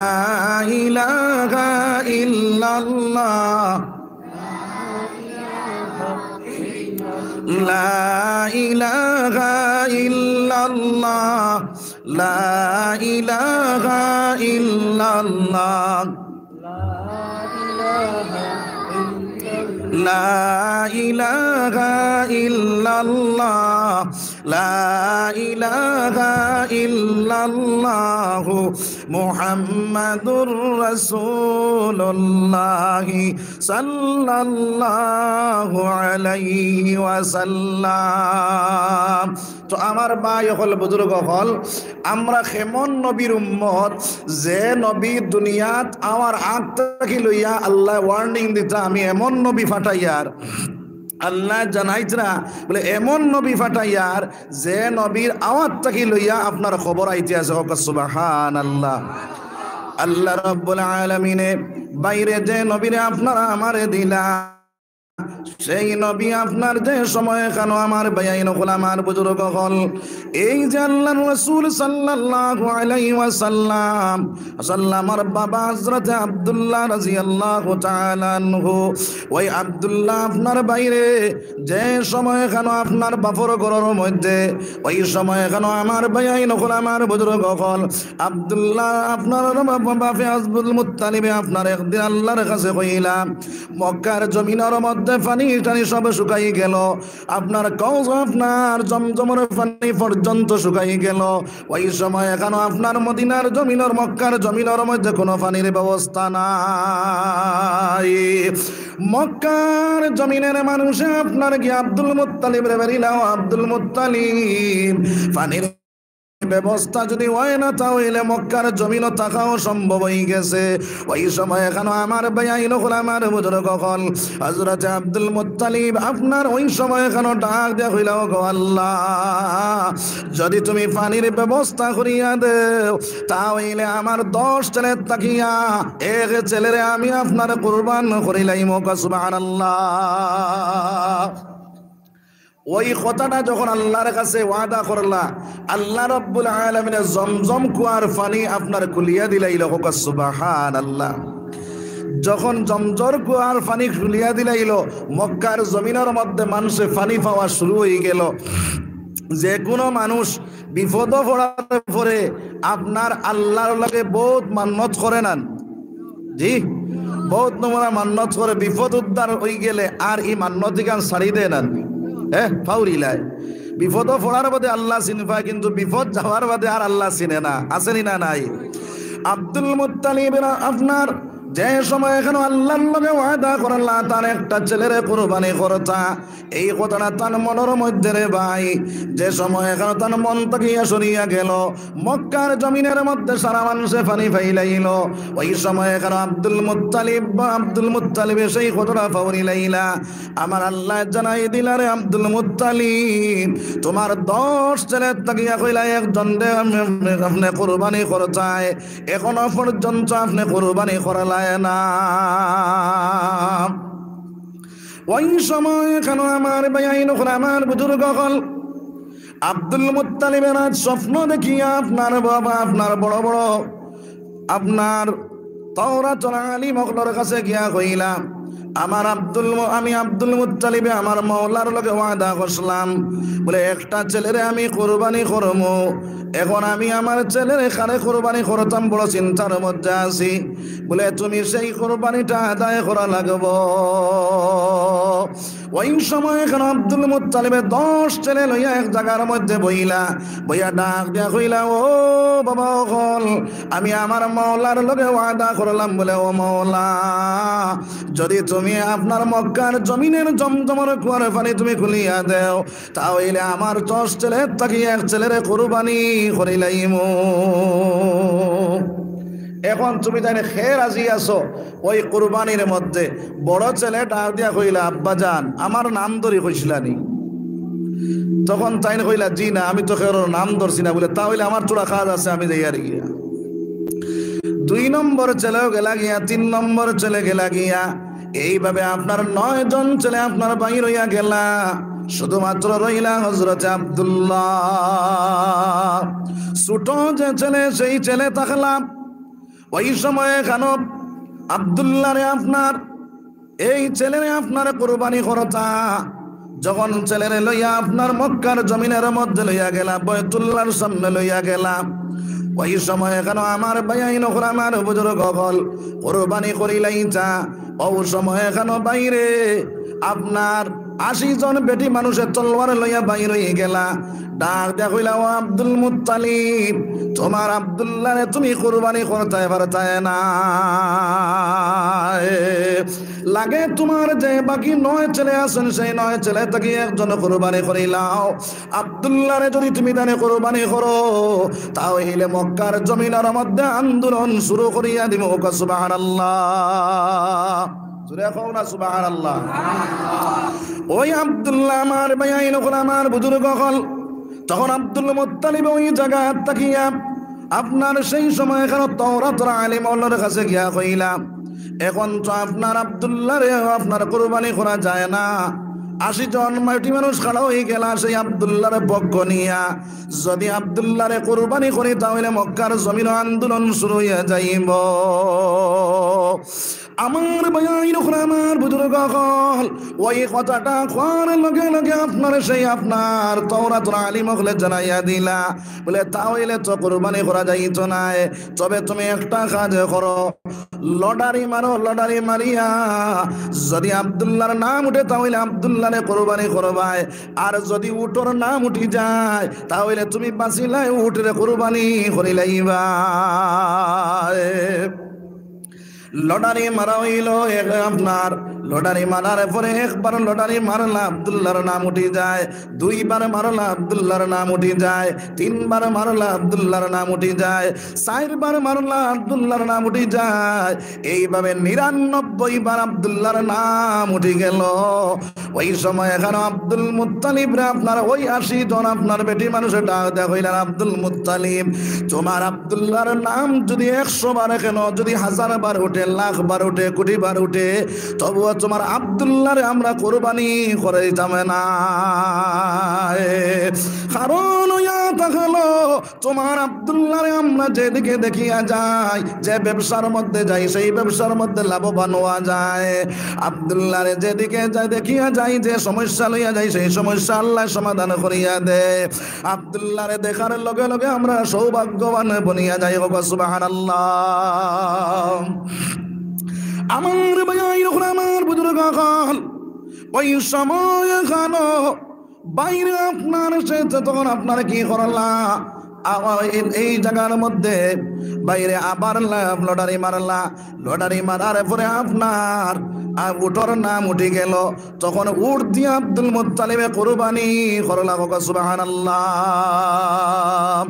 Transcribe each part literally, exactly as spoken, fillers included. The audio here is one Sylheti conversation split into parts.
إله إلا الله. لا إله إلا الله. لا إله إلا الله. لا إله إلا الله. لا إله إلا الله. محمد رسول الله صلى الله عليه وسلم. তো আমার ভাই অকল, বুজুর্গ অকল, আমরা কেমন নবীর উম্মত, যে নবী দুনিয়াত আমার আগ থাকি লইয়া আল্লায় warning দিতা, আমি এমন নবী ফাটাইয়ার, আল্লায় জানাইতরা বুলে এমন নবী ফাটাইয়ার, যে নবীর আওয়াজ থাকি লইয়া আপনার খবর আইতে আছে। কউক্কা সুবহানাল্লাহ। আল্লাহ রাব্বুল আলামিনে বাইরে যে নবীরে আপনারা আমারে দিলা, সেই নবী আপনার যে সময় খানো আমার ভাইয়াইন অকল, আমার বুজুর্গ অকল, এই যে আল্লাহর রাসূল সাল্লাল্লাহু আলাইহি ওয়াসাল্লাম, সাল্লামর বাবা হযরতে আব্দুল্লাহ রাদিয়াল্লাহু তাআলা আনহু, ওই আব্দুল্লাহ আপনার বাইরে যে সময় খানো আপনার বাপর ঘরর মধ্যে, ওই সময় খানো আমার ভাইয়াইন অকল, আমার বুজুর্গ অকল, আব্দুল্লাহ আপনার বাপ-, বাপে আব্দুল মুত্তালিবে আপনার একদিন আল্লাহর কাছে কইলা, মক্কার জমিনর মধ্যে পানি টানি সব শুকাই গেল, আপনার কওজ, আপনার জমজমর পানি পর্যন্ত শুকাই গেল। ওই সময় খানো আপনার মদিনার জমিনর, মক্কার জমিনর মধ্যে কোনো পানির ব্যবস্থা নাই। মক্কার জমিনের মানুষে আপনার গিয়া আব্দুল মুত্তালিবরে বেরিলাও, আব্দুল মুত্তালিব, পানির ব্যবস্থা যদি হয় না, তা হইলে মক্কার জমিনও থাকাও সম্ভব হয়ে গেছে। ওই সময় খানো আমার ভাইয়াইন অকল, আমার বুজুর্গ অকল, হযরতে আব্দুল মুত্তালিব আপনার ওই সময় খানো ডাক দিয়া কইলা, "ও গো আল্লাহ, যদি তুমি পানির ব্যবস্থা করিয়া দেও, তা হইলে আমার দশ ছেলের থাকিয়া এক ছেলেরে আমি আপনার কুরবান করিলাইমু।" কউক্কা সুবহানাল্লাহ। ওই কথাটা যখন আল্লাহর কাছে ওয়াদা করলা, আল্লাহ রাব্বুল আলামিনে জমজম কুয়ার পানি আপনার খুলিয়া দিলাইল। কউক্কা সুবহানাল্লাহ। যখন জমজম কুয়ার পানি খুলিয়া দিলাইল, মক্কার জমিনর মধ্যে মানুষে পানি পাওয়া শুরু হয়ে গেল। যে কোনো মানুষ বিপদ পড়ার পরে আপনার আল্লাহর লগে বহুত মান্নত করে না নি? জি, বহুত নমুনা মান্নত করে, বিপদ উদ্ধার হই গেলে আর ই মান্নত ইখান ছাড়ি দেয় না নি? হ্যাঁ, ফাউরিলায়। বিপদ পড়ার বাদে আল্লাহ চিনবা, কিন্তু বিপদ যাওয়ার বাদে আর আল্লাহ চিনে না। আছে নি না নাই? আব্দুল মুত্তালিব আপনার যে সময় খানো আল্লাহর লগে ওয়াদা করলা, তার একটা ছেলেরে কুরবানি করতা, এই কথাটা তার মনর মধ্যে রে ভাই, যে সময় খানো তার মন থাকিয়া সরিয়া গেল, মক্কার জমিনের মধ্যে সারা মানুষে পানি পাইলাইল। ওই সময় খানো আব্দুল মুত্তালিব, আব্দুল মুত্তালিবে সেই কথাটা ফাউরিলাইলা। আমার আল্লাহ জানাই দিলা, "রে আব্দুল মুত্তালিব, তোমার দশ ছেলের থাকিয়া কইলা একজন রে আপনে, আপনে, আপনে কুরবানি করতায়, এখনো পর্যন্ত আপনে কুরবানি করলায় না।" ওই সময় খানো আমার ভাইয়াইন অকল, আমার বুজুর্গ অকল, আব্দুল মুত্তালিবে রাইত স্বপ্ন দেখিয়া আপনার বাবা, আপনার বড় বড়, আপনার তাওরাতর আলিম অকলর কাছে গিয়া কইলা, "আমার আব্দুল মু-, আমি আব্দুল মুত্তালিবে আমার মাওলার লগে ওয়াদা করছিলাম, বুলে একটা ছেলেরে আমি কুরবানি করমু, এখন আমি আমার ছেলেরে কারে কুরবানি করতাম, বড় চিন্তার মধ্যে আছি।" বুলে, "তুমি সেই কুরবানিটা আদায় করা লাগবো।" ওই সময় খানো আব্দুল মুত্তালিবে দশ ছেলে লইয়া এক জাগার মধ্যে বইলা, বইয়া ডাক দিয়া কইলা, "ও বাবা অকল, আমি আমার মাওলার লগে ওয়াদা করলাম, বুলে, ও মাওলা, যদি তুমি আপনার মক্কার জমিনের জমজমর কুয়ার পানি তুমি খুলিয়া দেও, তা হইলে আমার দশ ছেলের থাকি এক ছেলেরে কুরবানি করিলাইমু।" এখন তুমি তাইন কে রাজি আছো ওই কুরবানির মধ্যে? বড় ছেলে ডাক দিয়া কইলা, "আব্বা জান, আমার নাম ধরি কইছিলা নি?" তখন তাইন কইলা, "জি না, আমি তো কেউর নাম ধরছি না।" বুলে, "তা হইলে আমার থুড়া কাজ আছে, আমি যাইয়ার গিয়া।" দুই নম্বর ছেলেও গেলা গিয়া, তিন নম্বর ছেলে গেলা গিয়া, এইভাবে আপনার নয় জন ছেলে আপনার বাইর হইয়া গেলা, শুধুমাত্র রইলা হযরতে আব্দুল্লাহ। ছোট যে ছেলে, সেই ছেলে থাকলা। ওই সময় এখানো আব্দুল্লাহরে আপনার, এই ছেলেরে আপনার কুরবানি করতা। যখন ছেলেরে লইয়া আপনার মক্কার জমিনের মধ্যে লইয়া গেলা, বয়তুল্লাহর সামনে লইয়া গেলা, ওই সময় এখানো আমার ভাইয়াইন অকল, আমার বুজুর্গ অকল, কুরবানি করিলাইতা। ও সময় এখানো বাইরে আপনার আশি জন বেটি মানুষে তলোয়ার লইয়া বাইর হয়ে গেলা। ডাক দিয়া কইলা, "ও আব্দুল মুত্তালিব, তোমার আব্দুল্লাহরে তুমি কুরবানি করতায় পারতায় না। লাগে তোমার যে বাকি নয় ছেলে আছেন, সেই নয় ছেলে থাকি একজন কুরবানি করিলাও। আব্দুল্লাহরে যদি তুমি তানে কুরবানি করো, তা অইলে মক্কার জমিনর মধ্যে আন্দোলন শুরু করিয়া দিমু।" কও সুবহানাল্লাহ। জোরে কও না সুবহানাল্লাহ। ওই আব্দুল্লাহ, আমার ভাইয়াইন অকল, আমার বুজুর্গ অকল, তখন আব্দুল মুত্তালিব ওই জায়গা থাকিয়া আপনার সেই সময় এখানো তাওরাতর আলিম অকলর কাছে গিয়া কইলা, "এখন তো আপনার আব্দুল্লাহরে আপনার কুরবানি করা যায় না, আশি জন মাটি মানুষ খাড়া হয়ে গেলা সেই আব্দুল্লাহর পক্ষ নিয়া, যদি আব্দুল্লাহরে কুরবানি করি তাহলে মক্কার জমিন আন্দোলন শুরু হইয়া যাইব।" আমার ভাইয়াইন অকল, আমার বুজুর্গ অকল, ওই কথাটা কওয়ার লগে লগে আপনার সেই আপনার তাওরাতর আলিম অকলে জানাইয়া দিলা, বলে, "তা অইলে তো কুরবানি করা যাইতো নায়, তবে তুমি একটা কাজ করো, লটারি মারো, লটারি মারিয়া যদি আব্দুল্লাহর নাম উঠে তা অইলে আব্দুল্লাহরে কুরবানি করবায়, আর যদি উটর নাম উঠি যায় তা অইলে তুমি বাঁচিলায় উটরে কুরবানি করিলাইবায়।" লটারি মারা হইল, এক আপনার লটারি মারার পরে একবার লটারি মারলা, আব্দুল্লাহর নাম উঠি যায়, দুইবার মারলা, আব্দুল্লাহর নাম উঠি যায়, তিনবার মারলা, আব্দুল্লাহর নাম উঠি যায়, চারবার মারলা, আব্দুল্লাহর নাম উঠি যায়। এইভাবে নিরানব্বই বার আব্দুল্লাহর নাম উঠি গেল। ওই সময় এখানো আব্দুল মুত্তালিবরে আপনার ওই আশি জন আপনার বেটি মানুষে ডাক দেয়া কইলেন, "আব্দুল মুত্তালিব, তোমার আব্দুল্লাহর নাম যদি একশো বার কেন, যদি হাজার বার উঠে, লাখ বার উঠে, কোটি বার উঠে, তবুও তোমার আব্দুল্লাহরে আমরা কুরবানি করে দিতাম না।" কারণ হইয়া থাকলো তোমার আব্দুল্লাহরে আমরা যেদিকে দেখিয়া যাই, যে ব্যবসার মধ্যে যাই, সেই ব্যবসার মধ্যে লাভবান হওয়া যায়। আব্দুল্লাহরে যেদিকে যাই, দেখিয়া যাই, যে সমস্যা লইয়া যাই, সেই সমস্যা আল্লাহ সমাধান করিয়া দেয়। আব্দুল্লাহরে দেখার লগে লগে আমরা সৌভাগ্যবান বনিয়া যাই। কও সুবহানাল্লাহ। আমার ভাইয়াইন অকল, আমার বুজুর্গ অকল, ওই সময় এখানো বাইরে আপনার সে তখন আপনার কি করলা? আবার এই, এই জায়গার মধ্যে বাইরে আবার লা-, লটারি মারলা। লটারি মারার পরে আপনার আর উটর নাম উঠি গেল। তখন উট দিয়া আব্দুল মুত্তালিবে কুরবানি করলা। কও সুবহানাল্লাহ।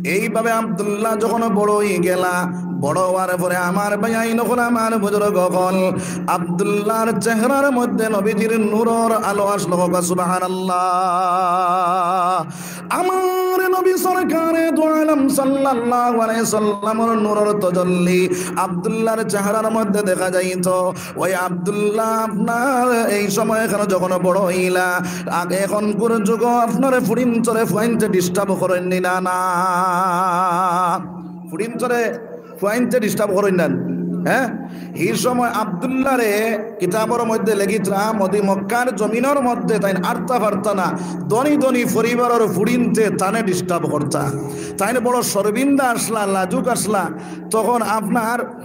এইভাবে আব্দুল্লাহ যখন বড় হয়ে গেলা, বড় হওয়ার পরে আমার ভাইয়াইন অকল, আমার বুজুর্গ অকল, আব্দুল্লাহর চেহারার মধ্যে নবীজির নূরর আলো আসলো। কও সুবহানাল্লাহ। আমার নবী সরকারে দু আলম সাল্লাল্লাহু আলাইহি সাল্লামর নূরর তজল্লি আব্দুল্লাহর চেহারার মধ্যে দেখা যাইতো। ওই আব্দুল্লাহ আপনার এই সময় এখানো যখন বড় হইলা, আগে এখনকুর যুগ আপনারে ফুড়িন্তরে ফুয়াইন্তে disturb করইন নি না, না। ফুড়িন্তরে ফুয়াইন্তে disturb করইন না, হ্যাঁ? এই সময় আব্দুল্লাহরে কিতাবর মধ্যে লেখিতরা মদি মক্কার জমিনর মধ্যে তাইন আরতা ফারতা না, ধনী ধনী পরিবারর ফুড়িন্তে তানে disturb করতা। তাইন বড় শরমিন্দা আসলা, লাজুক আসলা। তখন আপনার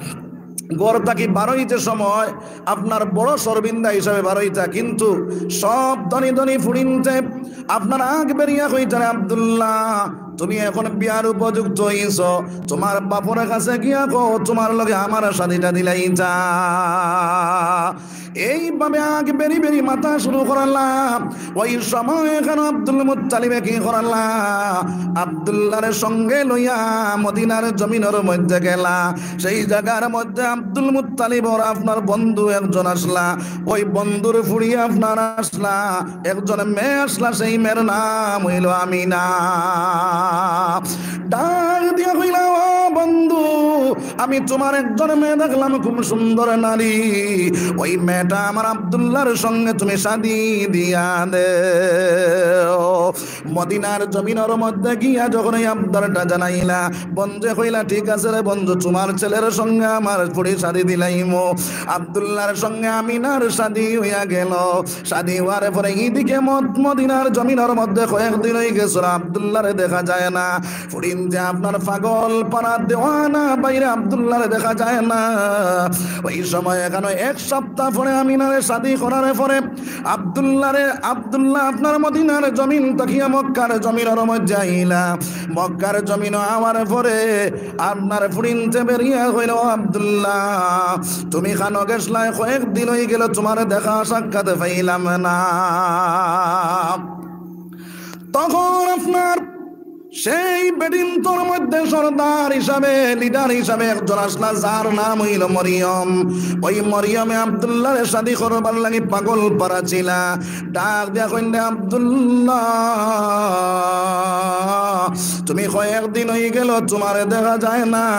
ঘর থাকি বারইতে সময় আপনার বড় শরমিন্দা হিসাবে বারইতা, কিন্তু সব ধনী ধনী ফুড়িন্তে আপনার আগ বেরিয়া কইতারে, "আব্দুল্লাহ, তুমি এখন বিয়ার উপযুক্ত হইছো, তোমার বাপর কাছে গিয়া কও, তোমার লগে আমার শাদিটা দিলাইতা।" এইভাবে আগ বেরি বেরি মাতা শুরু করলা। ওই সময় এখানো আব্দুল মুত্তালিবে কি করলা? আব্দুল্লাহর সঙ্গে লইয়া মদিনার জমিনর মধ্যে গেলা। সেই জায়গার মধ্যে আব্দুল মুত্তালিবর আপনার বন্ধু একজন আসলা, ওই বন্ধুর ফুড়ি আপনার আসলা, একজন মেয়ে আসলা, সেই মেয়ের নাম হইল আমিনা। ডাক দিয়া কইলা, "ও বন্ধু, আমি তোমার একজন মেয়ে দেখলাম, খুব সুন্দর নারী, ওই মেয়েটা আমার আব্দুল্লাহর সঙ্গে তুমি শাদি দিয়া দেও।" মদিনার জমিনর মধ্যে গিয়া যখন এই আবদারটা জানাইলা, বন্ধুয়ে কইলা, "ঠিক আছে রে বন্ধু, তোমার ছেলের সঙ্গে আমার ফুড়ি শাদি দিলাইমু।" আব্দুল্লাহর সঙ্গে আমিনার শাদি হইয়া গেল। শাদি হওয়ার পরে ইদিকে মদ-, মদিনার জমিনর মধ্যে কয়েকদিন হই গেছে, আব্দুল্লাহরে দেখা যায় না। ফুড়িন্তে আপনার পাগল পারা দেওয়ানা বাইরে আব্দুল্লাহরে দেখা যায় না। ওই সময় এখানে এক সপ্তাহ পরে আমিনারে শাদি করার পরে আব্দুল্লাহরে, আব্দুল্লাহ আপনার মদিনার জমিন থাকিয়া মক্কার জমিনর মধ্যে আইলা। মক্কার জমিন আওয়ার পরে আপনার ফুড়িন্তে বেরিয়া কইল, "ও আব্দুল্লাহ, তুমি খানো গেছলায়, কয়েকদিন হই গেল তোমার দেখা সাক্ষাৎ পাইলাম না।" তখন আপনার সেই বেটিন্তর মধ্যে সর্দার হিসাবে, লিডার হিসাবে একজন আসলা, যার নাম হইল মরিয়ম। ওই মরিয়মে আব্দুল্লাহরে শাদি করবার লাগি পাগল পারা ছিলা। ডাক দিয়া কইন, "আব্দুল্লাহ, তুমি কয়েকদিন হই গেল তোমারে দেখা যায় না,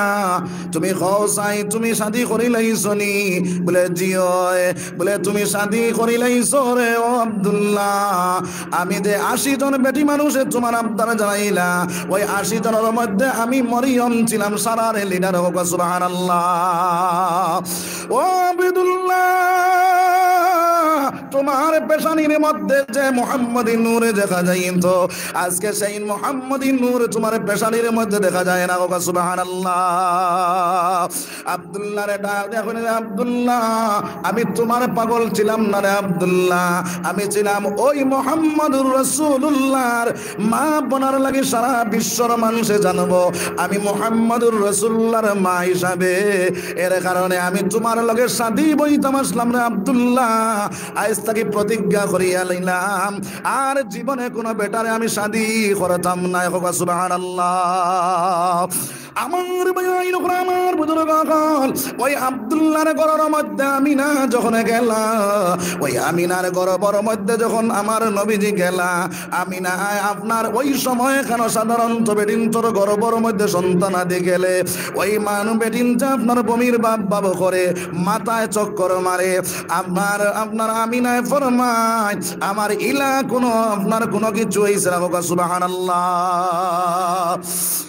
তুমি কও চাই তুমি শাদি করিলাইছো নি?" বলে, "জি অয়।" বলে, "তুমি শাদি করিলাইছো রে ও আব্দুল্লাহ, আমি যে আশি জন বেটি মানুষে তোমার আবদার জানাইলা, ওই আশি জনের মধ্যে আমি মরিয়ম ছিলাম সারারে লিডার।" হোক সুবহানাল্লাহ। ও আব্দুল্লাহ, তোমার পেশানির মধ্যে যে মোহাম্মদী নূরে দেখা যাইতো, আজকে সেই মোহাম্মদী নূর তোমার পেশানির মধ্যে দেখা যায় না। হোক সুবহানাল্লাহ। আব্দুল্লাহরে ডাক দিয়া কইন, "আব্দুল্লাহ, আমি তোমার পাগল ছিলাম না রে আব্দুল্লাহ, আমি ছিলাম ওই মোহাম্মদুর রাসূলুল্লাহর মা বনার লাগি সারা বিশ্বর মানুষে জানবো আমি মোহাম্মদুর রাসূলুল্লাহর মা হিসাবে। এর কারণে আমি তোমার লগে শাদি বইতাম আসলাম রে আব্দুল্লাহ। আইজ থাকি প্রতিজ্ঞা করিয়া লইলাম, আর জীবনে কোনো বেটারে আমি শাদি করতাম না।" হোক সুবহানাল্লাহ। আমার ভাইয়াইন অকল, আমার বুজুর্গ অকল, ওই আব্দুল্লাহর ঘরর মধ্যে আমিনা যখন গেলা, ওই আমিনার গর্ভর মধ্যে যখন আমার নবীজি গেলা, আমিনা আয় আপনার ওই সময় কেন সাধারণত বেটিন্তর গর্ভর মধ্যে সন্তান আদি গেলে ওই মানু বেটিন্তে আপনার বমির ভাব ভাব করে, মাথায় চক্কর মারে। আপনার, আপনার আমিনায় ফরমায়, "আমার ইলা কোনো, আপনার কোনো কিছু হইছে না?" হোক সুবহানাল্লাহ।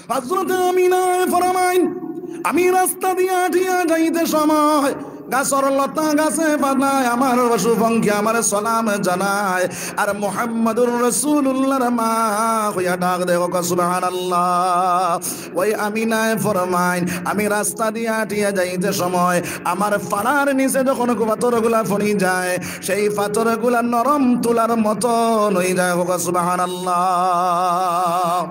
হযরতে আমিনায় ফরমাইন, "আমি রাস্তা দিয়া আটিয়া যাইতে সময় গাছর লতা গাছে পাতায় আমার পশু পঙ্খী আমারে সালাম জানায়, আর মুহাম্মাদুর রাসূলুল্লাহর মা কইয়া ডাক দেয়।" হোক সুবহানাল্লাহ। ওই আমিনায় ফরমাইন, "আমি রাস্তা দিয়া আটিয়া যাইতে সময় আমার পাড়ার নিচে যখন পাথরগুলা পড়ি যায়, সেই পাথরগুলা নরম তুলার মতন হই যায়।" হোক সুবহানাল্লাহ।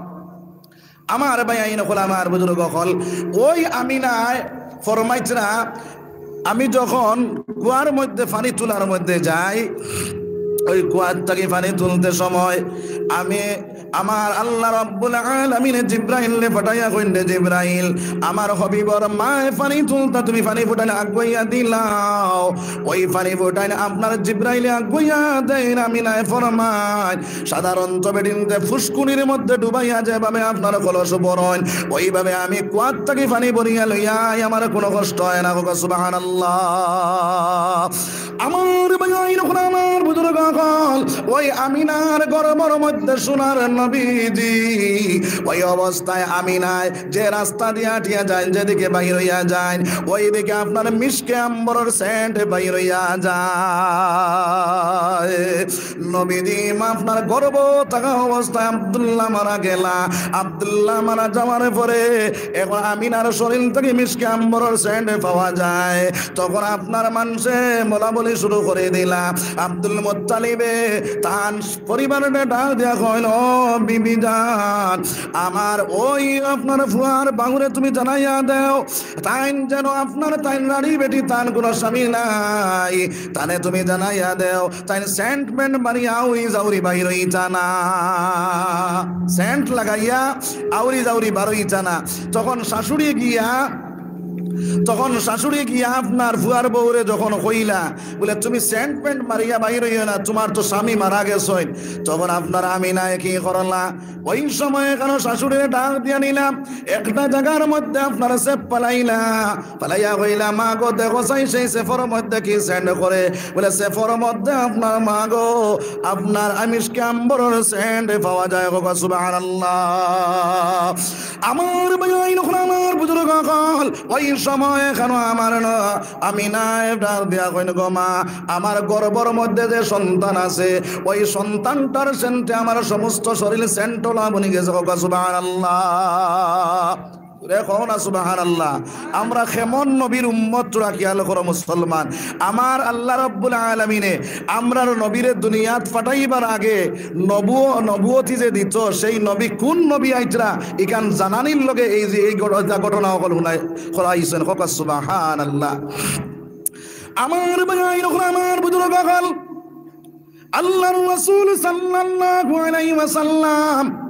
আমার ভাইয়াইন অকল, আমার বুজুর্গ অকল, ওই আমিনায় ফরমাইতরা, "আমি যখন কুয়ার মধ্যে পানি তুলার মধ্যে যাই, ওই কুয়ার থাকি পানি তুলতে সময় আমি, আমার আল্লাহ রাব্বুল আলামিনে জিব্রাইলরে পাঠাইয়া কইন দে, 'জিব্রাইল, আমার হাবিবর মায় পানি তুলতা, তুমি পানি ফুটাইলে আগুয়াইয়া দিলাও।'" ওই পানি ফুটাইলে আপনার জিব্রাইলে আগুয়াইয়া দেইন, আমিনায় ফরমাইন, সাধারণত বেটিন্তে ফুসকুনির মধ্যে ডুবাইয়া যেভাবে আপনার কলস ভরইন, ওইভাবে আমি কুয়ার থাকি পানি ভরিয়া লইয়া আই, আমার কোনো কষ্ট হয় না। হোক সুবহানাল্লাহ। আমার ভাইয়াইন অকল, আমার বুজুর্গ অকল, ওই আমিনার গর্ভর মধ্যে সোনার নবীজি, ওই অবস্থায় আমিনায় যে রাস্তা দিয়া আটিয়া যাইন, যেদিকে বাইর হইয়া যাইন, ওইদিকে আপনার মিশকে আম্বরর সেন্ট বাইর হইয়া যায়। নবীজি আপনার গর্ভ থাকা অবস্থায় আব্দুল্লাহ মারা গেলা। আব্দুল্লাহ মারা যাওয়ার পরে এখন আমিনার শরীর থাকি মিশকে আম্বরর সেন্ট পাওয়া যায়। তখন আপনার মানষে বলাবলি শুরু করি দিলা। আব্দুল মুত্তালিবে তান পরিবাররে ডাক দিয়া কইন, "ও বিবি জান, আমার ওই আপনার ফুয়ার বাউরে তুমি জানাইয়া দেও, তাইন যেন আপনার তাইন নারী বেটি, তান কোনো স্বামী নাই, তানে তুমি জানাইয়া দেও, তাইন সেন্ট মেন্ট মারিয়া আউরি জাউরি বাইর হইতা না।" সেন্ট লাগাইয়া আউরি জাউরি বার হইতা না। তখন শাশুড়ি গিয়া তখন শাশুড়ি গিয়া আপনার ফুয়ার বউরে যখন কইলা, বলে, "তুমি সেন্ট পেন্ট মারিয়া বাইর অইও না, তুমার তো স্বামী মারা গেছইন।" তখন আপনার আমিনায় কি করলা? ওই সময় কেন শাশুড়িরে ডাক দিয়া নিলাম, একটা জাগার মধ্যে আপনার সেফ ফালাইলা, ফালাইয়া কইলা, "মা গো, দেখো চাই সেই সেফর মধ্যে কি সেন্ট করে।" বলে, "সেফর মধ্যে আপনার মা গো, আপনার আমিষকে আম্বরর সেন্ট পাওয়া যায়।" কও সুবহানাল্লাহ। আমার ভাইয়াইন অকল, আমার বুজুর্গ অকল, ওই সময় কেন আমার ন-, আমিনায় ডাক দিয়া কইন, "গো মা, আমার গর্ভর মধ্যে যে সন্তান আছে, ওই সন্তানটার সেন্টে আমার সমস্ত শরীর সেন্টওয়ালা বনি গেছে।" কও সুবহানাল্লাহ। রে কও না সুবহানাল্লাহ। আমরা কেমন নবীর উম্মত, তোরা খেয়াল করো মুসলমান। আমার আল্লাহ রাব্বুল আলামিনে আমরার নবীরে দুনিয়াত পাঠাইবার আগে নবু-, নবুয়তি যে দিত, সেই নবী কোন নবী আইতরা, ইখান জানানির লগে এই যে এই ঘট-, ঘটনা অকল হুনাই করাইছইন। কও সুবহানাল্লাহ। আমার ভাইয়াইন অকল, আমার বুজুর্গ অকল, আল্লাহর রাসূল সাল্লাল্লাহু আলাইহি ওয়াসাল্লাম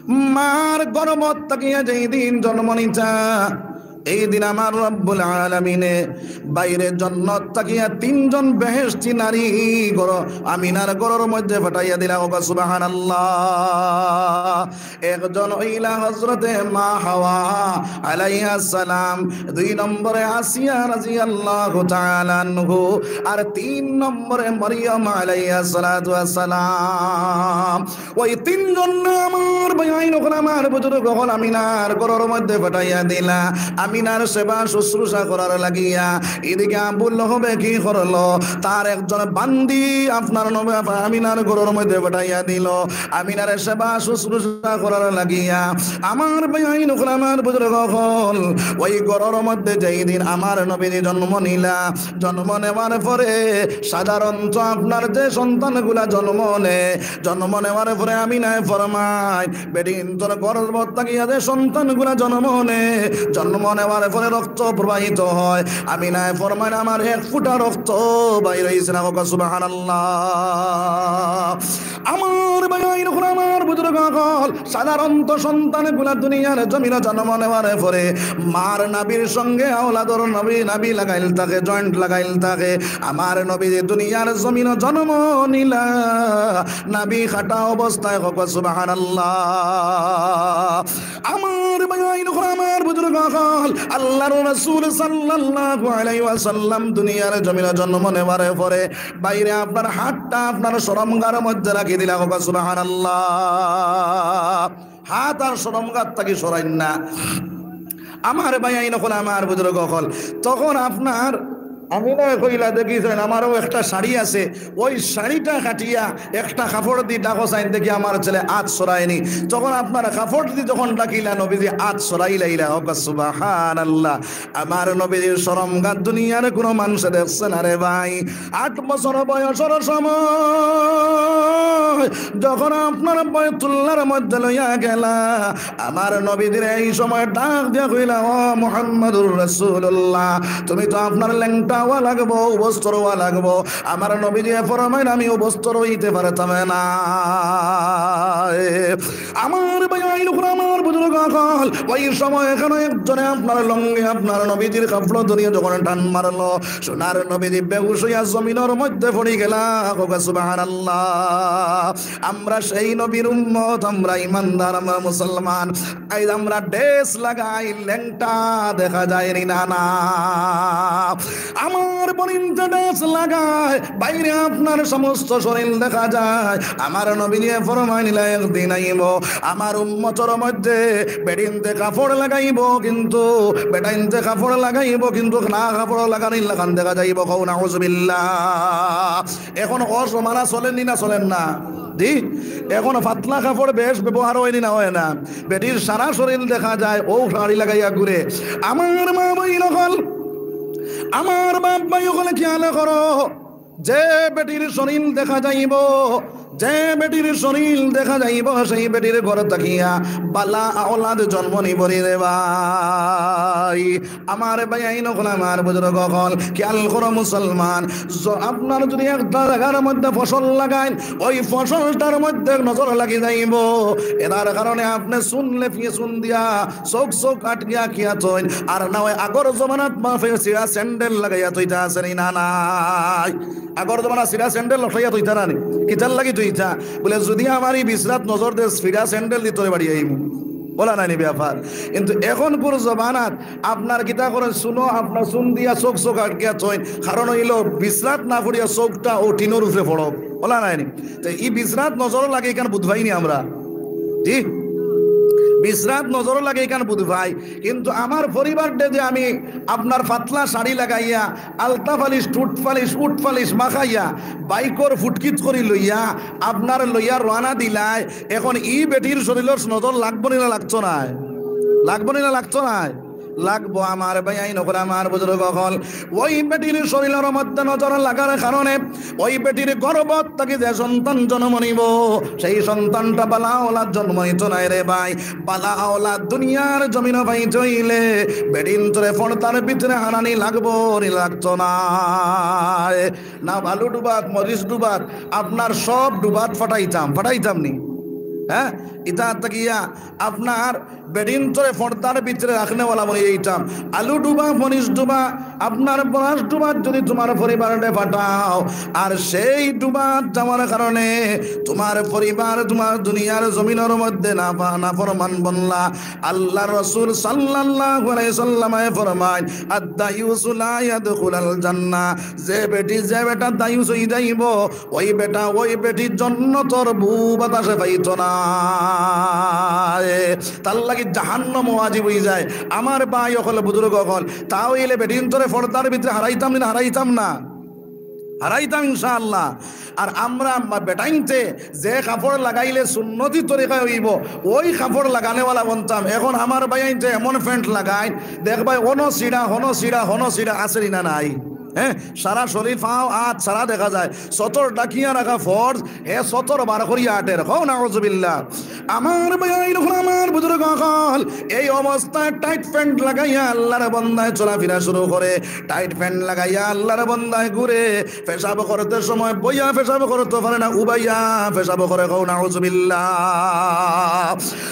মার গর্ভ থাকিয়া যেই দিন জন্ম নিতা, এই দিন আমার রব্বুল আলামিনে বাইরে জন্নত থাকিয়া তিনজন বেহেশতি নারী ঘর, আমিনার ঘরর মধ্যে পাঠাইয়া দিলা। কও সুবহানাল্লাহ। একজন অইলা হযরতে মা হাওয়া আলাইহাস সালাম, দুই নম্বরে আসিয়া রাদিয়াল্লাহু তাআলা আনহু, আর তিন নম্বরে মরিয়ম আলাইহাস সালাতু ওয়াস সালাম। ওই তিনজন না আমার ভাইয়াইন অকল, আমার বুজুর্গ অকল, আমিনার ঘরর মধ্যে পাঠাইয়া দিলা, আমিনার সেবা শুশ্রূষা করার লাগিয়া। এদিকে আবু লাহাবে কি করলো? তার একজন বান্দি আপনার নবী আমিনার ঘরর মধ্যে পাঠাইয়া দিল। আমিনারে সেবা শুশ্রূষা করার লাগিয়া। আমার ভাইয়াইন অকল, আমার বুজুর্গ অকল, ওই ঘরর মধ্যে যেই দিন আমার নবীজি জন্ম নিলা, জন্ম নেওয়ার পরে সাধারণত আপনার যে সন্তানগুলা জন্ম নেয়, জন্ম নেওয়ার পরে আমিনায় ফরমাইন, বেটিন্তর গর্ভ থাকিয়া যে সন্তানগুলা জন্ম নেয়, জন্ম নেওয়ার পরে রক্ত প্রবাহিত হয়, আমিনায় ফরমাইন, "আমার এক ফুটা রক্ত বাইর অইছে না।" কও সুবহানাল্লাহ। আমার ভাইয়াইন অকল, আমার বুজুর্গ অকল, সাধারণত সন্তানগুলা দুনিয়ার জমিনো জন্ম নেওয়ার পরে মার নাভির সঙ্গে আওলাদর নাভি, নাভি লাগাইল থাকে, জয়েন্ট লাগাইল থাকে। আমার নবীজি দুনিয়ার জমিনো জন্ম নিলা নাভি কাটা অবস্থায়। কও সুবহানাল্লাহ। আমার ভাইয়াইন অকল, আমার বুজুর্গ অকল, আল্লাহর রাসূল সাল্লাল্লাহু আলাইহি ওয়াসাল্লাম দুনিয়ার জমিনো জন্ম নেওয়ার পরে বাইরে আপনার হাতটা আপনার শরমগার মধ্যে রাখি দিলা। কও সুবহানাল্লাহ। হাত আর শরমগার থাকি সরাইন না। আমার ভাইয়াইন অকল, আমার বুজুর্গ অকল, তখন আপনার আমিনায় কইলা, "দেখি চাইন, আমারও একটা শাড়ি আছে, ওই শাড়িটা কাটিয়া একটা কাপড় দি ঢাকো চাইন, দেখি আমার ছেলে আত সরায়নি।" তখন আপনার কাপড় দি যখন ঢাকিলা, নবীজি আত সরাইলাইলা। কও সুবহানাল্লাহ। আমার নবীজির শরমগার দুনিয়ার কোনো মানুষে দেখছে না রে ভাই। আট বছর বয়সর সময় যখন আপনার বায়তুল্লাহর মধ্যে লইয়া গেলা, আমার নবীজিরে এই সময় ডাক দিয়া কইলা, "ও মুহাম্মাদুর রাসূলুল্লাহ, তুমি তো আপনার লেংটা অওয়া লাগবো, অবস্ত্র অওয়া লাগবো।" আমার নবীজিয়ে ফরমাইন, "আমি অবস্ত্র অইতে পারতাম না।" আমার ভাইয়াইন অকল, আমার বুজুর্গ অকল, ওই সময় কেন একজনে আপনার লুঙ্গি, আপনার নবীজির কাপড় ধরিয়া যখন টান মারলো, সোনার নবীজি বেহুশ অইয়া জমিনর মধ্যে পড়ি গেলা। কও সুবহানাল্লাহ। আমরা সেই নবীর উম্মত, আমরা ইমানদার, আমরা মুসলমান। আইজ আমরা ড্রেস লাগাই, লেংটা দেখা যায় নি না, না। আমার বইনতে ড্রেস লাগায়, বাইরে আপনার সমস্ত শরীর দেখা যায়। আমার নবীজিয়ে ফরমাইলা, একদিন আইবো, আমার উম্মতর মধ্যে বেটিন্তে কাপড় লাগাইবো, কিন্তু বেটাইন্তে কাপড় লাগাইবো, কিন্তু না কাপড় লাগানির লাখান দেখা যাইবো। কও নাউজুবিল্লাহ। এখন অউ জমানা চলের নি না চলের না? জি, এখন পাতলা কাপড় বেশ ব্যবহার অয় নি না অয় না? বেটির সারা শরীর দেখা যায়, অউ শাড়ি লাগাইয়া ঘুরে। আমার মা বইন অকল, আমার বাপ ভাই অকল, খেয়াল করো, যে বেটির শরীর দেখা যাইবো, যে বেটির শরীর দেখা যাইব, সেই বেটির ঘর থাকিয়া বালা আওলাদ জন্ম নিবরি রে ভাই। আমার ভাইয়াইন অকল, আমার বুজুর্গ অকল, খেয়াল করো মুসলমান, য-, আপনার যদি একটা জাগার মধ্যে ফসল লাগাইন, ওই ফসলটার মধ্যে নজর লাগি যাইব। এটার কারণে আপনি শুনলে ফিয়ে শুন দিয়া চোখ চোখ আটকিয়া কিয়া থইন, আর না হয় আগর জমানাত মাফে সিরা স্যান্ডেল লাগাইয়া থইতা আছে নি না নাই? আগর জমানা সিরা স্যান্ডেল লটাইয়া থইতা না নি? কিতার লাগি থইতা? বলে, যদি আমার এই বিছরাত নজর দেস, ফিরা স্যান্ডেল দি তোরে বাড়ি আইমু। বলা নাই নি ব্যাপার? কিন্তু এখনকুর জমানাত আপনার কিতা করে শুনো, আপনার শুন দিয়া চোখ চোখ আটকিয়া থইন, কারণ হইল বিছরাত না পড়িয়া চোখটা ও টিনর উপরে পড়ক। বলা নাই নি? তো এই বিছরাত নজর লাগে এখান বুধ ভাই নি আমরা। জি, বিছরাত নজর লাগে এখান বুধ ভাই। কিন্তু আমার পরিবার ডে যে আমি আপনার পাতলা শাড়ি লাগাইয়া, আলতা ফালিশ, টুট ফালিশ, উট ফালিশ মাখাইয়া, বাইকর ফুটকিত করি লইয়া, আপনার লইয়া রওয়ানা দিলাই, এখন ই বেটির শরীরর নজর লাগবো নি না লাগতো নায়? লাগবো নি না লাগতো নায়? লাগবো। আমার ভাইয়াইন অকল, আমার বুজুর্গ অকল, ওই বেটির শরীরর মধ্যে নজর লাগার কারণে ওই বেটির গর্ভ থাকি যে সন্তান জন্ম নিব, সেই সন্তানটা বালা আওলাদ জন্ম নিত নায় রে ভাই। বালা আওলাদ দুনিয়ার জমিনো পাইতে হইলে বেটিন্তরে পর্দার ভিতরে হারানি লাগবো নি লাগতো নায়? না, আলু ডুবাত, মরিচ ডুবাত, আপনার সব ডুবাত ফাটাইতাম, ফাটাইতাম নি? হ্যাঁ, ইতা থাকিয়া আপনার বেটিন্তরে পর্দার ভিতরে রাখনেওয়ালা বনি যাইতাম। আলু ডুবা, মরিচ ডুবা, আপনার বরাস ডুবা যদি তোমার পরিবারে ফাটাও, আর সেই ডুবা যাওয়ার কারণে তোমার পরিবার তোমার দুনিয়ার জমিনর মধ্যে না, নাফরমান বনলা। আল্লাহর রাসূল সাল্লাল্লাহু আলাইহি সাল্লামে ফরমাইন, "আদ-দায়ুসু লা ইয়াদখুলুল জান্নাহ।" যে বেটি, যে বেটা দায়ুস হই যাইব, ওই বেটা, ওই বেটি জন্নতর বু বাতাসে পাইতো না। তার লাগি জাহান্নাম ওয়াজিব হই যায়। আমার ভাই অকল, বুজুর্গ অকল, তা হইলে বেটিন্তরে পর্দার ভিতরে হারাইতাম নি না হারাইতাম না? হারাইতাম ইনশাআল্লাহ। আর আমরা মা-, বেটাইন্তে যে কাপড় লাগাইলে সুন্নতি তরিকায় হইব, ওই কাপড় লাগানেওয়ালা বনতাম। এখন আমার ভাইয়াইন্তে এমন প্যান্ট লাগাইন, দেখবায় হনো ছিড়া, হনো ছিড়া, হনো ছিড়া, আছে নি না নাই? হ্যাঁ, সারা শরীর, পাও, আত সারা দেখা যায়। সতর ডাকিয়া রাখা ফরজ, হে সতর বার করিয়া আটের। কও নাউজুবিল্লাহ। আমার ভাইয়াইন অকল, আমার বুজুর্গ অকল, এই অবস্থায় টাইট প্যান্ট লাগাইয়া আল্লাহর বন্দায় চলাফিরা শুরু করে। টাইট প্যান্ট লাগাইয়া আল্লাহর বন্দায় ঘুরে। পেশাব করতে সময় বইয়া পেশাব করতে পারে না, উবাইয়া পেশাব করে। কও নাউজুবিল্লাহ।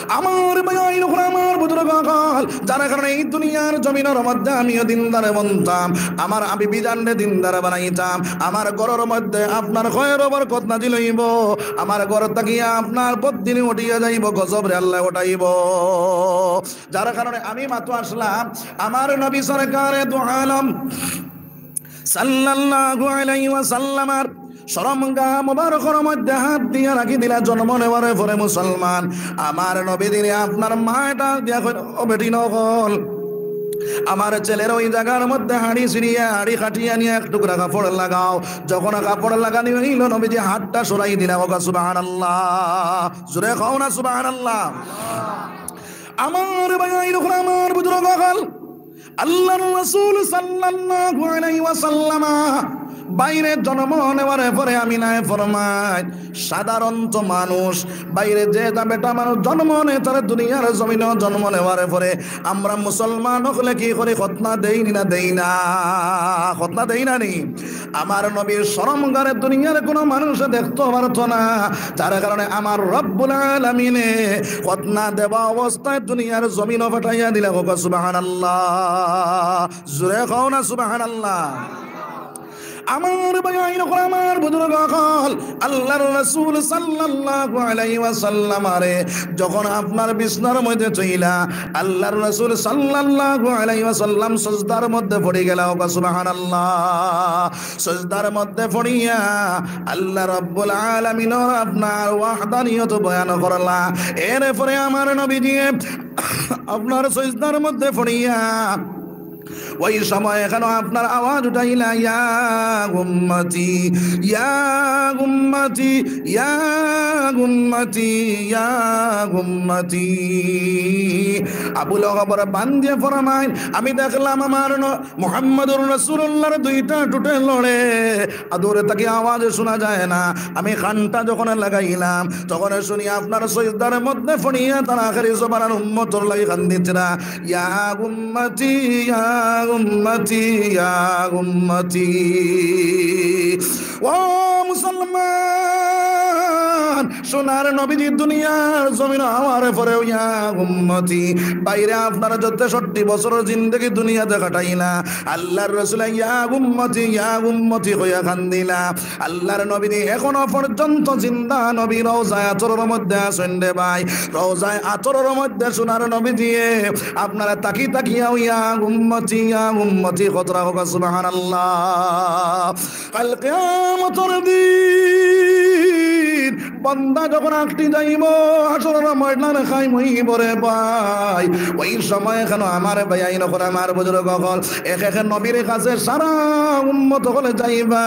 আমার ভাইয়াইন অকল, আমার বুজুর্গ অকল, যার কারণে এই দুনিয়ার জমিনর মধ্যে আমিও দিনদার বনতাম, আমার আমি বিধানরে দিনদার বানাইতাম, আমার ঘরর মধ্যে আপনার খয়ের বরকত নাজিল হইব, আমার ঘর থাকিয়া আপনার বদিন উঠিয়া যাইব, গজবরে আল্লাহ উঠাইব। যার কারণে আমি মাতো আসলাম, আমার নবী সরকারে দু আলম সাল্লাল্লাহু আলাইহি ওয়াসাল্লামর শরমগা মোবারকর মধ্যে হাত দিয়া রাখি দিলা। জন্ম নেওয়ার পরে মুসলমান, আমার নবীজিরে আপনার মায় ডাক দিয়া কইল, "ও বেটিন অকল, আমার ছেলের ওই জাগার মধ্যে হাড়ি ছিড়িয়া, হাড়ি কাটিয়া নিয়া এক টুকরা কাপড় লাগাও।" যখন কাপড় লাগানি হইল, নবীজি হাতটা সরাই দিলা। ওগা সুবহানাল্লাহ, জোরে কও না সুবহানাল্লাহ। আমার ভাইয়াইন অকল, আমার বুজুর্গ অকল, আল্লাহর রাসূল সাল্লাল্লাহু আলাইহি ওয়াসাল্লাম বাইরে জন্ম নেওয়ার পরে আমিনায় ফরমায়, সাধারণত মানুষ বাইরে যে যা বেটা মানুষ জন্ম নেয়, তার দুনিয়ার জমিনে জন্ম নেওয়ার পরে আমরা মুসলমান অকলে কি করি? খতনা দেই নি না দেই না? খতনা দেই না নি? আমার নবীর শরমগারে দুনিয়ার কোনো মানুষে দেখতে পারতো না, যার কারণে আমার রব্বুল আলামিনে খতনা দেওয়া অবস্থায় দুনিয়ার জমিনও ফাটাইয়া দিলা। কও সুবহানাল্লাহ, জোরে কও না সুবহানাল্লাহ। আমার ভাইয়াইন অকল, আমার বুজুর্গ অকল, আল্লাহর রাসূল সাল্লাল্লাহু আলাইহি ওয়াসাল্লামরে যখন আপনার বিছনার মধ্যে থইলা, আল্লাহর রাসূল সাল্লাল্লাহু আলাইহি ওয়াসাল্লাম সজদার মধ্যে পড়ি গেলা। ওগা সুবহানাল্লাহ। সজদার মধ্যে পড়িয়া আল্লাহ রাব্বুল আলামিনর আপনার ওয়াহদানিয়ত বয়ান করলা। এরপরে আমার নবীজি আপনার সজদার মধ্যে পড়িয়া ওই সময় এখানো আপনার আওয়াজ উঠাইলা, "ইয়া উম্মতি, ইয়া উম্মতি, ইয়া উম্মতি, ইয়া উম্মতি।" আবু লহবর বান্দিয়ে ফরমাইন, "আমি দেখলাম আমার ন-, মুহাম্মদুর রাসূলুল্লাহর দুইটা ঠুটে লড়ে।" আদরে তাকে আওয়াজ শোনা যায় না। আমি কানটা যখন লাগাইলাম, তখন শুনি আপনার সইজদার মধ্যে ফড়িয়া তারা আখেরি জমানার উম্মতর লাগি কান্দিতরা, "ইয়া উম্মতি, ইয়া উম্মতি, ইয়া উম্মতি।" ও মুসলমান, সোনার নবীজি দুনিয়ার জমিন আমার পরেও ইয়া উম্মতি। বাইরে আপনারা যত ষাট বছর জিন্দেগি দুনিয়াতে কাটাইলা, আল্লাহর রসুলে ইয়া উম্মতি, ইয়া উম্মতি কইয়া কান্দিলা। আল্লাহর নবীজি এখনো পর্যন্ত জিন্দা নবী রওজায়ে আতরর মধ্যে আছইন রে ভাই। রওজায়ে আতরর মধ্যে সোনার নবীজিয়ে আপনারা তাকি তাকিয়াও ইয়া উম্মতি, ইয়া উম্মতি কওতরা কউক্কা, সুবহানাল্লাহ। কাল কিয়ামতর দিন বান্দা যখন আটকি যাইবো, হাশরর ময়দানে কায়েম অইবো রে ভাই। ওই সময় এখানো আমার ভাইয়াইন অকল, আমার বুজুর্গ অকল, এক এক নবীর কাছে সারা উম্মত অকলে যাইবা।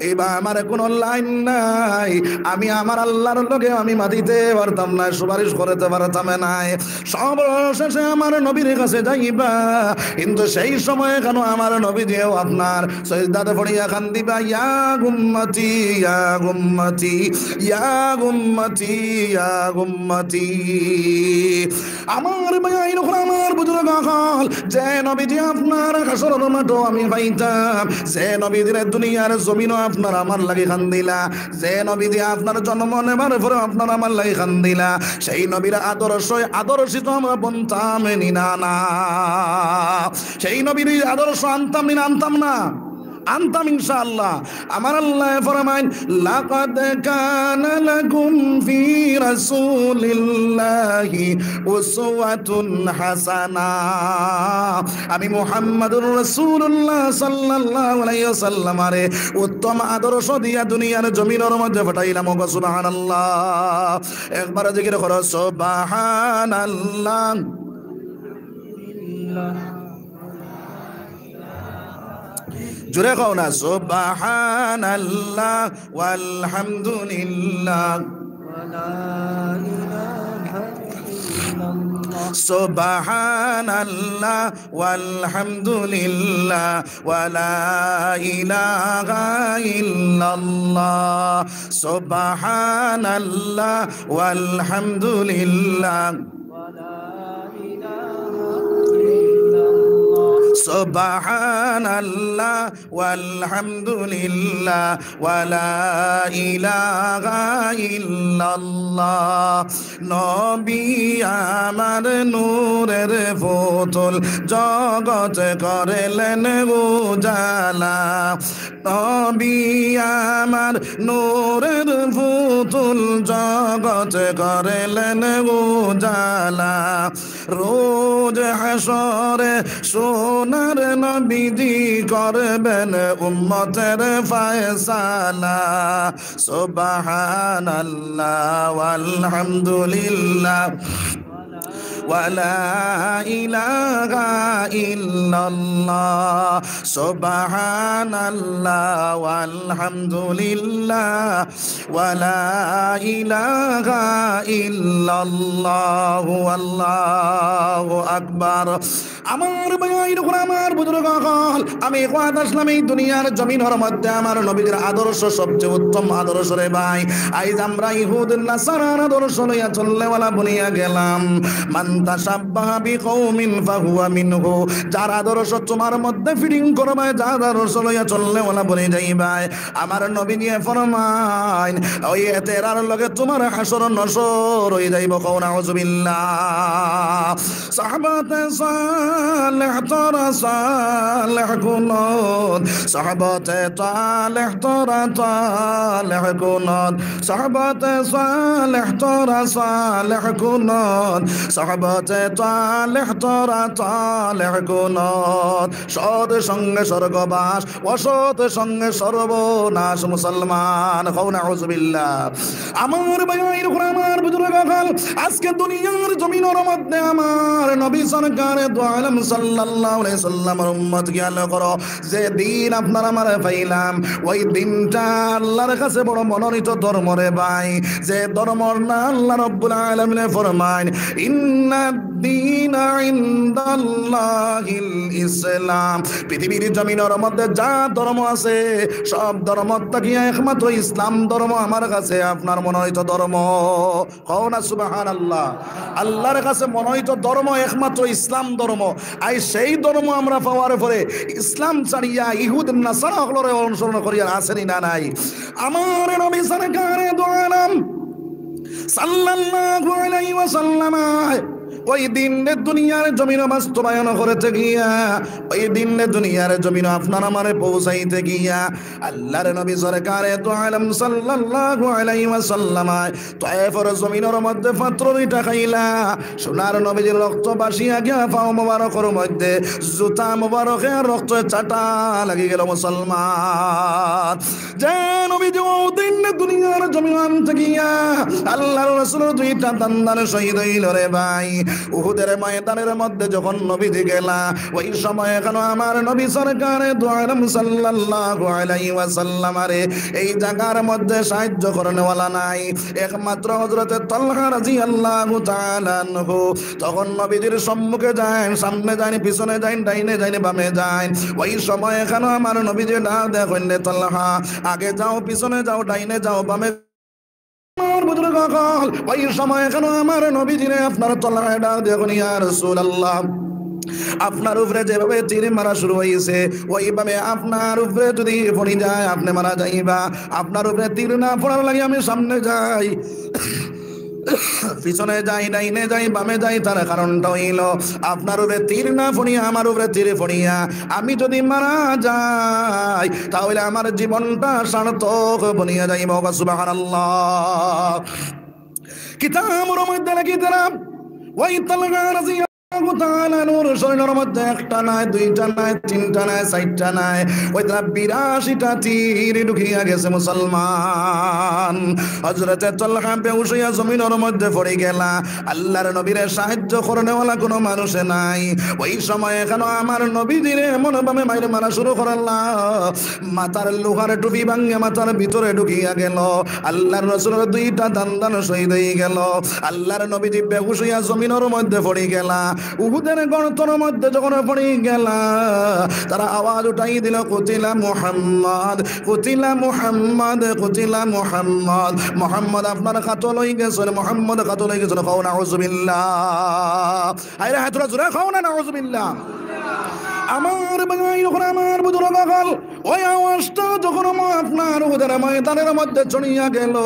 ইবা আমার কোনো লাইন নাই, আমি আমার আল্লাহর লগে আমি মাতিতে পারতাম না, সুপারিশ করতে পারতাম না। সব শেষে আমার নবীর কাছে যাইবা, কিন্তু সেই সময় এখানো আমার নবীজিও আপনার সইজদাতে ফড়িয়া কান্দিবা, "ইয়া উম্মতি, ইয়া উম্মতি, ইয়া উম্মতি, ইয়া উম্মতি।" আমার ভাইয়াইন অকল, আমার বুজুর্গ অকল, যে নবীজি আপনার হাশরর মাঠো আমি পাইতাম, যে নবীজিরে দুনিয়ার জমিনো আপনার আমার লাগি কান্দিলা, যে নবীজি আপনার জন্ম নেবার পরে আপনার আমার লাগি কান্দিলা, সেই নবীর আদর্শ আদর্শিত আমরা বনতাম নি না, না? সেই নবীর আদর্শ আনতাম নি না, আনতাম না? আনতাম ইনশাআল্লাহ। আমার আল্লায় ফরমাইন, "লাকাদ কানা লাকুম ফি রাসূলিল্লাহি উসওয়াতুন হাসানা।" আমি মুহাম্মাদুর রাসূলুল্লাহ সাল্লাল্লাহু আলাইহি ওয়াসাল্লামরে উত্তম আদর্শ দিয়া দুনিয়ার জমিনর মধ্যে পাঠাইলাম। কউক্কা সুবহানাল্লাহ। একবার জিকির করো, সুবহানাল্লাহ। জোরে কও না, সুবহানাল্লাহ ওয়ালহামদুলিল্লাহ। সুবহানাল্লাহ ওয়ালহামদুলিল্লাহ ওয়ালা ইলাহা ইল্লাল্লাহ। সুবহানাল্লাহ ওয়ালহামদুলিল্লাহ। সুবহানাল্লাহ ওয়ালহামদুলিল্লাহ ওয়ালা ইলাহা ইল্লাল্লাহ। নবী আমার নূরের পুতুল, জগত করলেন উজালা। নবী আমার নূরের পুতুল, জগত করলেন উজালা। রোজ হাশরে সোনার নবীজি করবেন উম্মতের ফয়সালা। সুবহানাল্লাহ ওয়ালহামদুলিল্লাহ ওয়ালা ইলাহা ইল্লাল্লাহ। সুবহানাল্লাহ ওয়ালহামদুলিল্লাহ ওয়ালা ইলাহা ইল্লাল্লাহু আল্লাহু আকবার। আমার ভাইয়াইন অকল, আমার বুজুর্গ অকল, আমি কওয়াত আছলাম এই দুনিয়ার জমিনর মধ্যে আমার নবীজির আদর্শ সবচেয়ে উত্তম আদর্শ রে ভাই। আইজ আমরা ইহুদ নাসারার আদর্শ লইয়া চললেওয়ালা বনিয়া গেলাম। মান তাশাব্বাহা বিকাউমিন ফাহুয়া মিনহু। যার আদর্শ তোমার মধ্যে ফিটিং করবায়, যার আদর্শ লইয়া চললেওয়ালা বনি যাইবায়, আমার নবীজিয়ে ফরমাইন, ওই এরার লগে তোমার হাশর নশর অই যাইবো। কও নাউজুবিল্লাহ। সাহাবাতে সালেহ তোরা সালেহ কুনুন, সাহাবাতে তালেহ তোরা তালেহ কুনুন, সাহাবাতে সালেহ তোরা সালেহ কুনুন, সাহাব বচে তালেহ তোরা তালেহ কুনত, সৎ সঙ্গে স্বর্গবাস, অসৎ সঙ্গে সর্বনাশ। মুসলমান, কও নাউজুবিল্লাহ। আমার ভাইরা, আমার বুজুর্গ অকল, আজকে দুনিয়ার জমিনর মধ্যে আমার নবী সরকারে দু আলম সাল্লাল্লাহু আলাইহি সাল্লামর উম্মত খেয়াল করো, যে দিন আপনার আমারে পাইলাম, ওই দিনটা আল্লাহর কাছে বড় মনোনীত ধর্ম রে ভাই। যে ধর্মর না আল্লাহ রব্বুল আলামিনে ফরমাইন, "ইন্নাদ দীনা ইনদাল্লাহিল ইসলাম।" পৃথিবীর জমিনর মধ্যে যা ধর্ম আছে, সব ধর্ম থাকিয়া একমাত্র ইসলাম ধর্ম আমার কাছে আপনার মনোনীত ধর্ম। কও না সুবহানাল্লাহ। আল্লাহর কাছে মনোনীত ধর্ম একমাত্র ইসলাম ধর্ম। আর সেই ধর্ম আমরা পাওয়ার পরে ইসলাম ছাড়িয়া ইহুদ নাসারা অকলরে অনুসরণ করিয়ার আছে নি না নাই? আমার নবী সরকারে দু আলম সাল্লাল্লাহু আলাইহি ওয়াসাল্লাম ওই দিনরে দুনিয়ার জমিন বাস্তবায়ন করতে গিয়া, ওই দিনরে দুনিয়ার জমিন আপনার আমারে পৌঁছাইতে গিয়া, আল্লাহর নবী সরকারে দু আলম সাল্লাল্লাহু আলাইহি ওয়াসাল্লাম তায়েফর জমিনর মধ্যে পাথর দুইটা খাইলা, সোনার নবীজির রক্ত ভাসিয়া গিয়া পাও মোবারকর মধ্যে জুতা মোবারকে রক্ত চাটা লাগি গেল। মুসলমান, যে নবীজি ওই দিন দুনিয়ার জমিন আনতে গিয়া আল্লাহর রাসূলর দুইটা দান্দান শহীদ হইল রে ভাই। উহুদের ময়দানের মধ্যে যখন নবীজি গেলা, ওই সময় এখানে আমার নবী সরকারে দু আলম সাল্লাল্লাহু আলাইহি ওয়াসাল্লামরে এই জায়গার মধ্যে সাহায্য করনেওয়ালা নাই, একমাত্র হযরতে তালহা রাদিয়াল্লাহু তাআলা আনহু। তখন নবীজির সম্মুখে যাইন, সামনে যাইন, পিছনে যাইন, ডাইনে যাইন, বামে যাইন। ওই সময় এখানে আমার নবীজি ডাক দেয়া কইন, "রে তালহা, আগে যাও, পিছনে যাও, ডাইনে যাও, বামে।" আমার বুজুর্গ অকল, ওই সময় এখানে আমার নবীজিরে আপনার তালহায় ডাক দেয়া কইন, "ইয়া রাসূলুল্লাহ, আপনার উপরে যেভাবে তীর মারা শুরু হইছে, ওইভাবে আপনার উপরে যদি পড়ি যায়, আপনে মারা যাইবা। আপনার উপরে তীর না পড়ার লাগি আমি সামনে যাই, পিছনে যাই, ডাইনে যাই, বামে যাই, তার কারণটা হইল আপনার উপরে তীর না পড়িয়া আমার উপরে তীর পড়িয়া আমি যদি মারা যাই, তাহলে আমার জীবনটা সার্থক বনিয়া যাইব।" সুবহানাল্লাহ। কিতাবর মধ্যে লেখি তারা ওই তালহা রাদিয়াল্লাহু তাআলা আনহুর শরীরর মধ্যে একটা নাই, দুইটা নাই, তিনটা নাই, চাইরটা নাই, ওই তারা বিরাশিটা তীর ঢুকিয়া গেছে। মুসলমান, হযরতে তালহা বেহুশ হইয়া জমিনর মধ্যে পড়ি গেলা। আল্লাহর নবীরে সাহায্য করনেওয়ালা কোনো মানুষ নাই। ওই সময় এখানে আমার নবীজিরে এমন ভাবে মাইর মারা শুরু করলা, মাথার লোহার টুপি ভাঙ্গিয়া মাথার ভিতরে ঢুকিয়া গেল। আল্লাহর রাসূলর দুইটা দান্দান শহীদ হয়ে গেল। আল্লাহর নবীজি বেহুশ হইয়া জমিনর মধ্যে পড়ি গেলা। উহুদের গর্তর মধ্যে যখন পড়ি গেলা, তারা আওয়াজ উঠাই দিল, "কুতিলা মুহাম্মদ, কুতিলা মুহাম্মদ, কুতিলা মুহাম্মদ।" মোহাম্মদ আপনার কাতল হয়ে গেছেন, মোহাম্মদ কাতল হয়ে গেছেন। কও নাউজুবিল্লাহ। আরে হ্যাঁ, তোরা জোরে কও না নাউজুবিল্লাহ। আমার ভাই, ওখানে আমার বুজুর্গ অকল, ওই আওয়াজটা যখন ম-, আপনার উহুদের ময়দানের মধ্যে ছড়িয়া গেল,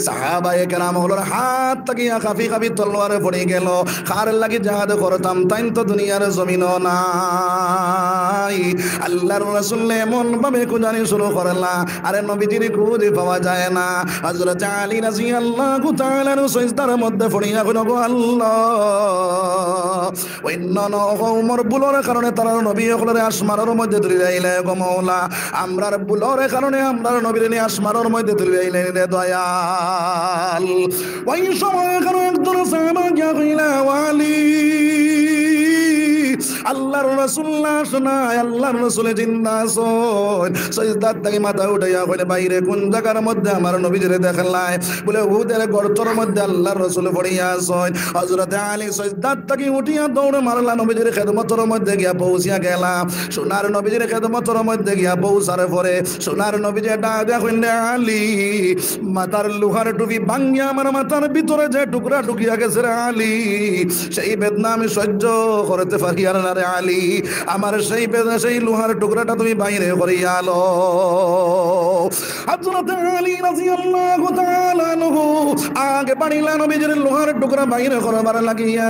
সাহাবায়ে কেরাম অকলর হাত থাকিয়া কাঁপি কাঁপি তলোয়ার পড়ি গেল। কার লাগি জিহাদ করতাম, তাইন তো দুনিয়ার জমিনও নাই। আল্লাহর রাসূল এমন ভাবে খুঁজানি শুরু করলা, আরে নবীজির খুঁজে পাওয়া যায় না। হযরত আলী রাদিয়াল্লাহু তাআলা আনহু সিজদার মধ্যে পড়িয়া কইল, "গো আল্লাহ, অন্য অন্য কওমর ভুলর কারণে তারার নবী অকলরে আসমানর মধ্যে তুলি লাইলে গো মওলা, আমরার ভুলর কারণে আমরার নবীরে নি আসমানর মধ্যে তুলি লাইলে রে দয়াল।" ওই সময় এখানে একজন সাহাবা গিয়া কইলা, "ওয়ালি, আল্লাহর রাসূল লাশ নাই, আল্লাহর রাসূলে জিন্দা আছইন।" সিজদার থাকি মাথা উঠাইয়া কইলে, "ভাইরে, কোন জাগার মধ্যে আমার নবীজিরে দেখলায়?" বলে, "উহুদের গর্তর মধ্যে আল্লাহর রাসূল পড়িয়া আছইন।" হযরতে আলী সিজদার থাকি উঠিয়া দৌড় মারলা, নবীজির খেদমতর মধ্যে গিয়া পৌঁছিয়া গেলা। সোনার নবীজির খেদমতর মধ্যে গিয়া পৌঁছার পরে সোনার নবীজি ডাক দিয়া কইন, "রে আলী, মাথার লোহার টুপি ভাঙ্গিয়া আমার মাথার ভিতরে যে টুকরা ঢুকিয়া গেছে রে আলী, সেই বেদনা আমি সহ্য করতে পারি আর না আলী, আমার সেই বেদে সেই লোহার টুকরাটা তুমি বাইরে করিয়া আলো। হযরত আলী রাদিয়াল্লাহু তাআলা আনহু আগে বাড়িলা নবীজির লোহার টুকরা বাইরে করবার লাগিয়া।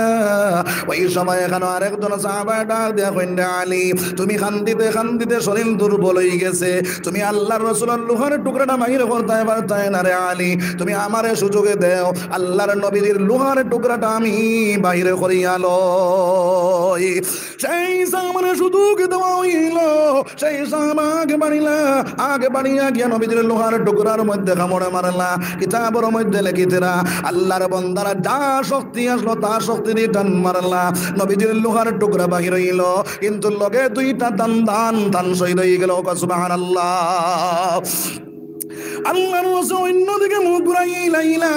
ওই সময় এখানো আরেকজন সাহাবা ডাক দিয়া কইন, "রে আলী, তুমি কান্দিতে কান্দিতে শরীর দুর্বল অই গেছে, তুমি আল্লাহর রসুলর লোহার টুকরাটা বাইরে করতায় পারতায় না রে আলী, তুমি আমারে সুযোগে দেও, আল্লাহর নবীজির লোহার টুকরাটা আমি বাইরে করিয়া লই।" সেই সাহাবারে সুযোগ দেওয়া অইল, সেই সাহাবা আগে বাড়িলা, আগে বাড়িয়া গিয়া নবীজির লোহার টুকরার মধ্যে কামড় মারলা। কিতাবর মধ্যে লেখিতরা, আল্লাহর বন্দারা যা শক্তি আসলো, তা শক্তি দিয়া টান মারলা। নবীজির লোহার টুকরা বাহির অইল, কিন্তু লগে দুইটা দান্দান তান শহীদ অই গেল। সুবহানাল্লাহ। আল্লাহর রসুল অন্যদিকে মুখ ঘুরাইলাইলা,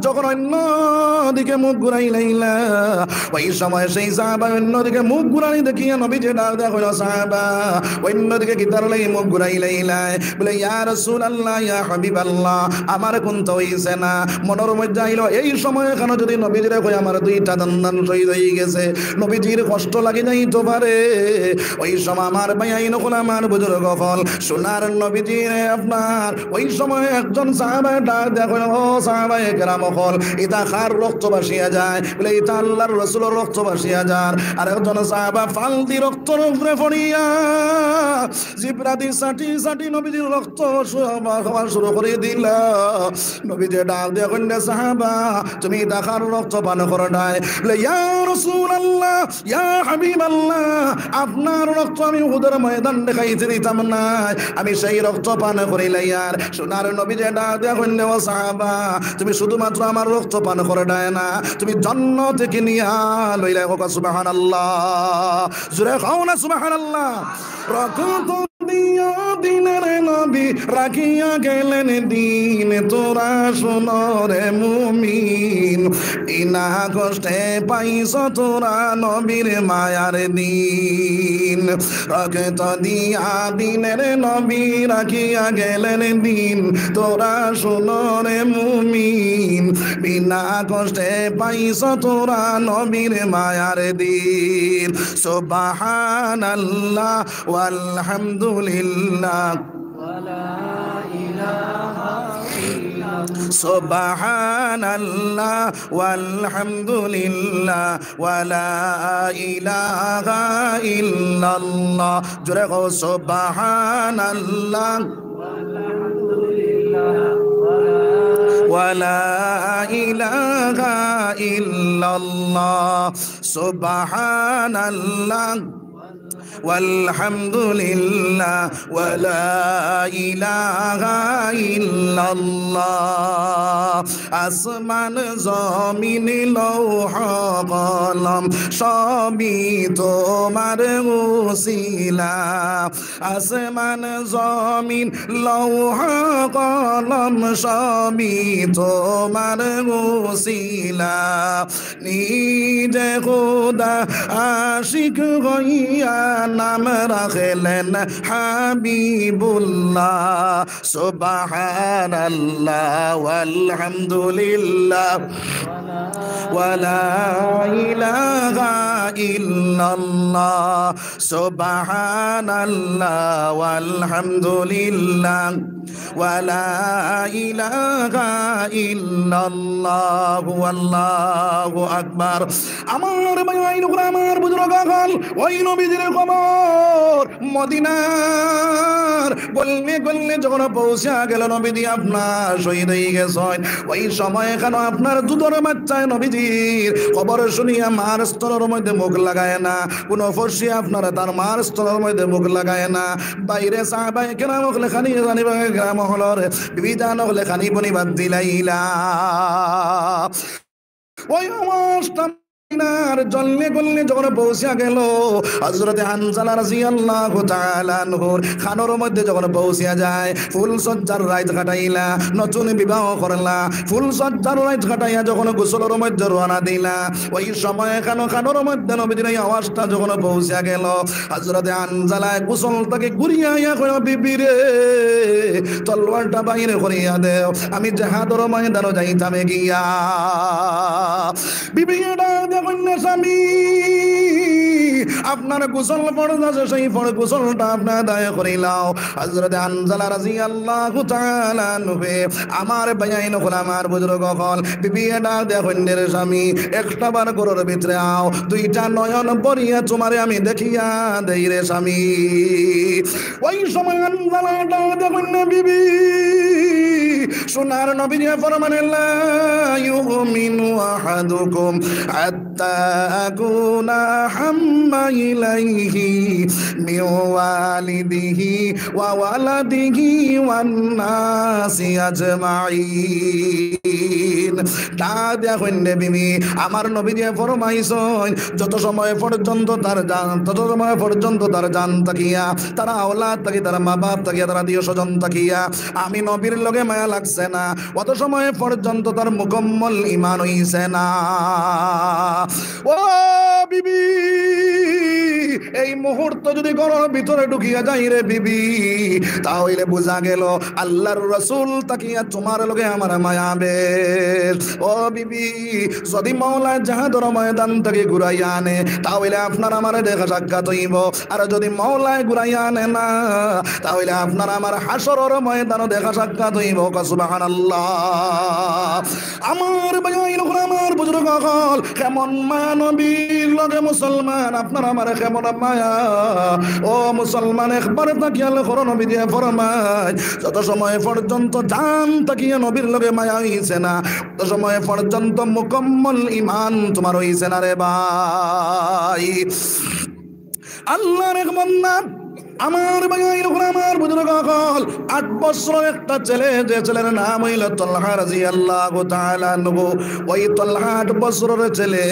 যখন অন্যদিকে মুখ ঘুরাইলাইলা, ওই সময় সেই সাহাবা অন্যদিকে মুখ ঘুরানি দেখিয়া নবীজি ডাক দেয়া কইল, "সাহাবা, অন্যদিকে কিতার লাগি মুখ ঘুরাইলাইলায়?" বলে, "ইয়া রাসূলুল্লাহ, ইয়া হাবিবাল্লাহ, আমার কুন্তা অইছে না।" মনর মধ্যে আইল, এই সময় এখানো যদি নবীজিরে কই আমার দুইটা দান্দান শহীদ অই গেছে, নবীজির কষ্ট লাগি যাইতো পারে। ওই সময় আমার ভাইয়াইন অকল, আমার বুজুর্গ অকল, সোনার নবীজিরে আপনার ওই সময় একজন সাহাবায় ডাক দেয়া কইল, "ও সাহাবায়ে কেরাম অকল, ইতা কার রক্ত ভাসিয়া যায়?" বলে, "ইতা আল্লাহর রসুলর রক্ত ভাসিয়া যার।" আর একজন সাহাবা ফালদি রক্তর উপরে পড়িয়া জিব্রাদি চাটি চাটি নবীজির রক্ত শু-, খাওয়া শুরু করি দিলা। নবীজি ডাক দেয়া কইন, "রে সাহাবা, তুমি ইতা কার রক্ত পান কররায়?" বলে, "ইয়া রাসূলুল্লাহ, ইয়া হাবিবাল্লাহ, আপনার রক্ত আমি উহুদের ময়দান দেখাইতে দিতাম না, আমি সেই রক্ত পান করিলাইয়ার।" সোনার নবীজি ডাক দেয়া কইন, "ও সাহাবা, তুমি শুধুমাত্র আমার রক্ত পান কররায় না, তুমি জান্নাত কিনিয়া লইলায়।" কউক্কা সুবহানাল্লাহ। জোরে কও না সুবহানাল্লাহ। রক্ত দিয়া দিনের নবী রাখিয়া গেলেন দিন, তোরা শুন রে মুমিন, বিনা কষ্টে পাইছ তোরা নবীর মায়ার দিন। রক্ত দিয়া দিনের নবী রাখিয়া গেলেন দিন, তোরা শুন রে মুমিন, বিনা কষ্টে পাইছ তোরা নবীর মায়ার দিন। সুবহানাল্লাহ ওয়ালহামদুলিল্লাহ। সুবহানাল্লাহ ওয়ালহামদুলিল্লাহ ওয়ালা ইলাহা ইল্লাল্লাহ। জোরে কও, সুবহানাল্লাহ ওয়ালা ইলাহা ইল্লাল্লাহ। সুবহানাল্লাহ ওয়ালহামদুলিল্লাহ ওয়ালা ইলাহা ইল্লাল্লাহ। আসমান জমিন লৌহ কলম সবই তোমার উসিলা। আসমান জমিন লৌহ কলম সবই তোমার উসিলা। নিজে খোদা আশিক হইয়া নাম রাখলেন হাবিবুল্লাহ। সুবহানাল্লাহ ওয়ালহামদুলিল্লাহ ওয়ালা ইলাহা ইল্লাল্লাহ। সুবহানাল্লাহ ওয়ালহামদুলিল্লাহ ওয়ালা ইলাহা ইল্লাল্লাহু আল্লাহু আকবার। আমার ভাইয়াইন অকল, আমার বুজুর্গ অকল, ওই নবীজির কবর মদিনার গল্লে গল্লে যখন পৌঁছা গেল, নবীজি আপনার শহীদ অই গেছইন। ওই সময় এখানো আপনার দুধর বাচ্চায় নবীজির কবর শুনিয়া মার স্তনর মধ্যে মুখ লাগায় না, কোনো পড়শি আপনার তার মার স্তনর মধ্যে মুখ লাগায় না। বাইরে সাহাবায়ে কেরাম অকলে খানি জানি বা গ্রাম অকলর বিবি জান অকলে খানি পানি বাদ দিলাইলা। ওই অবস্থা মদিনার গল্লে গল্লে যখন পৌঁছা গেল, হযরতে হানজালা রাদিয়াল্লাহু তাআলা আনহুর কানর মধ্যে যখন পৌঁছা যায়, ফুল সজ্জার রাইত কাটাইলা, নতুন বিবাহ করলা, ফুল সজ্জার রাইত কাটাইয়া যখন গোসলর মধ্যে রওনা দিলা, ওই সময় কানো কানর মধ্যে নবীজির এই আওয়াজটা যখন পৌঁছা গেল, হযরতে হানজালায় গোসল থাকি ঘুরিয়া আইয়া কয়, "বিবি রে, তলোয়ারটা বাইরে করিয়া দেও, আমি জেহাদর ময়দানো যাইতাম গিয়া।" বিবি ডাক কইন্নে স্বামী, আপনার গোসল ফরজ আছে, সেই ফর-, গোসলটা আপনে আদায় করিলাও। হযরতে হানজালা রাদিয়াল্লাহু তাআলা আনহু, আমার ভাইয়াইন অকল, আমার বুজুর্গ অকল, বিবিয়ে ডাক দিয়া কইন্নে, রে স্বামী, একটা বার ঘরর ভিতরে আও, দুইটা নয়ন ভরিয়া তুমারে আমি দেখিয়া দেই রে স্বামী। ওই সময় হানজালা ডাক দিয়া কইন্নে, বিবি, সোনার নবীজি ফরমাইন, لا يؤمن أحدكم حتى أكون أحب إليه من والده وولده والناس أجمعين। ডাক দিয়া কইন্নে, বিবি, আমার নবীজিয়ে ফরমাইছইন, যত সময় পর্যন্ত তার জান, তত সময় পর্যন্ত তার জান থাকিয়া, তার আওলাদ থাকিয়া, তার মা বাপ থাকিয়া, তার আত্মীয় স্বজন থাকিয়া আমি নবীর লগে মায়া লাগছে না, অত সময় পর্যন্ত তার মুকম্মল ঈমান অইছে না। ও বিবি, এই মুহূর্ত যদি ঘরর ভিতরে ঢুকিয়া যাই রে বিবি, তা অইলে বুঝা গেল আল্লাহর রাসূল থাকিয়া তুমার লগে আমার মায়া বেশ। ও বিবি, যদি মওলায় জিহাদর ময়দান থাকি ঘুরাইয়া আনে, তা অইলে আপনার আমারে দেখা সাক্ষাৎ অইবো। আর যদি মওলায় ঘুরাইয়া আনে না, তা অইলে আপনার আমার হাশরর ময়দানো দেখা সাক্ষাৎ অইবো। কও সুবহানাল্লাহ। আমার ভাইয়াইন অকল, আমার বুজুর্গ অকল, কেমন মায়া নবীর লগে মুসলমান, আপনার আমার কেমন মায়া। ও মুসলমান, একবার তা খেয়াল করো, নবীজিয়ে ফরমাইন, যত সময় পর্যন্ত জান থাকিয়া নবীর লগে মায়া অইছে না, অত সময় পর্যন্ত মুকম্মল ঈমান তুমার অইছে না রে ভাই। আল্লাহর এক বান্দা, আমার ভাইয়াইন অকল, আমার বুজুর্গ অকল, আট বছরর একটা ছেলে, যে ছেলের নাম অইলো তালহা রাদিয়াল্লাহু তাআলা আনহু। ওই তালহা আট বছরর ছেলে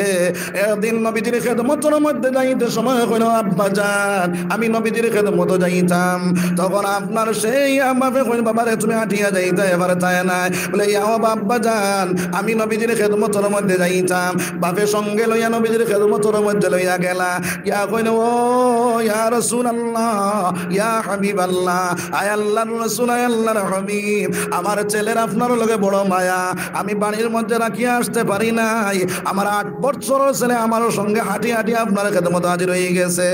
একদিন নবীজির খেদমতর মধ্যে যাইতে সময় কইলো, "আব্বা জান, আমি নবীজির খেদমতো যাইতাম।" তখন আপনার সেই বাপে কইন, "বাবারে, তুমি হাঁটিয়া যাইতায় পারতায় নায়।" বলে, "ইয়া ও আব্বা জান, আমি নবীজির খেদমতর মধ্যে যাইতাম।" বাপে সঙ্গে লইয়া নবীজির খেদমতর মধ্যে লইয়া গেলা। ইয়া কইন, "ও ইয়া রাসূলুল্লাহ, ইয়া হাবিবাল্লাহ, আয় আল্লাহর রাসূল, আয় আল্লাহর হাবিব, আমার ছেলের আপনার লগে বড় মায়া, আমি বাড়ির মধ্যে রাখিয়া আসতে পারি নাই, আমার আট বছরর ছেলে আমার সঙ্গে হাঁটি হাঁটি আপনার খেদমতো হাজির অই গেছে।"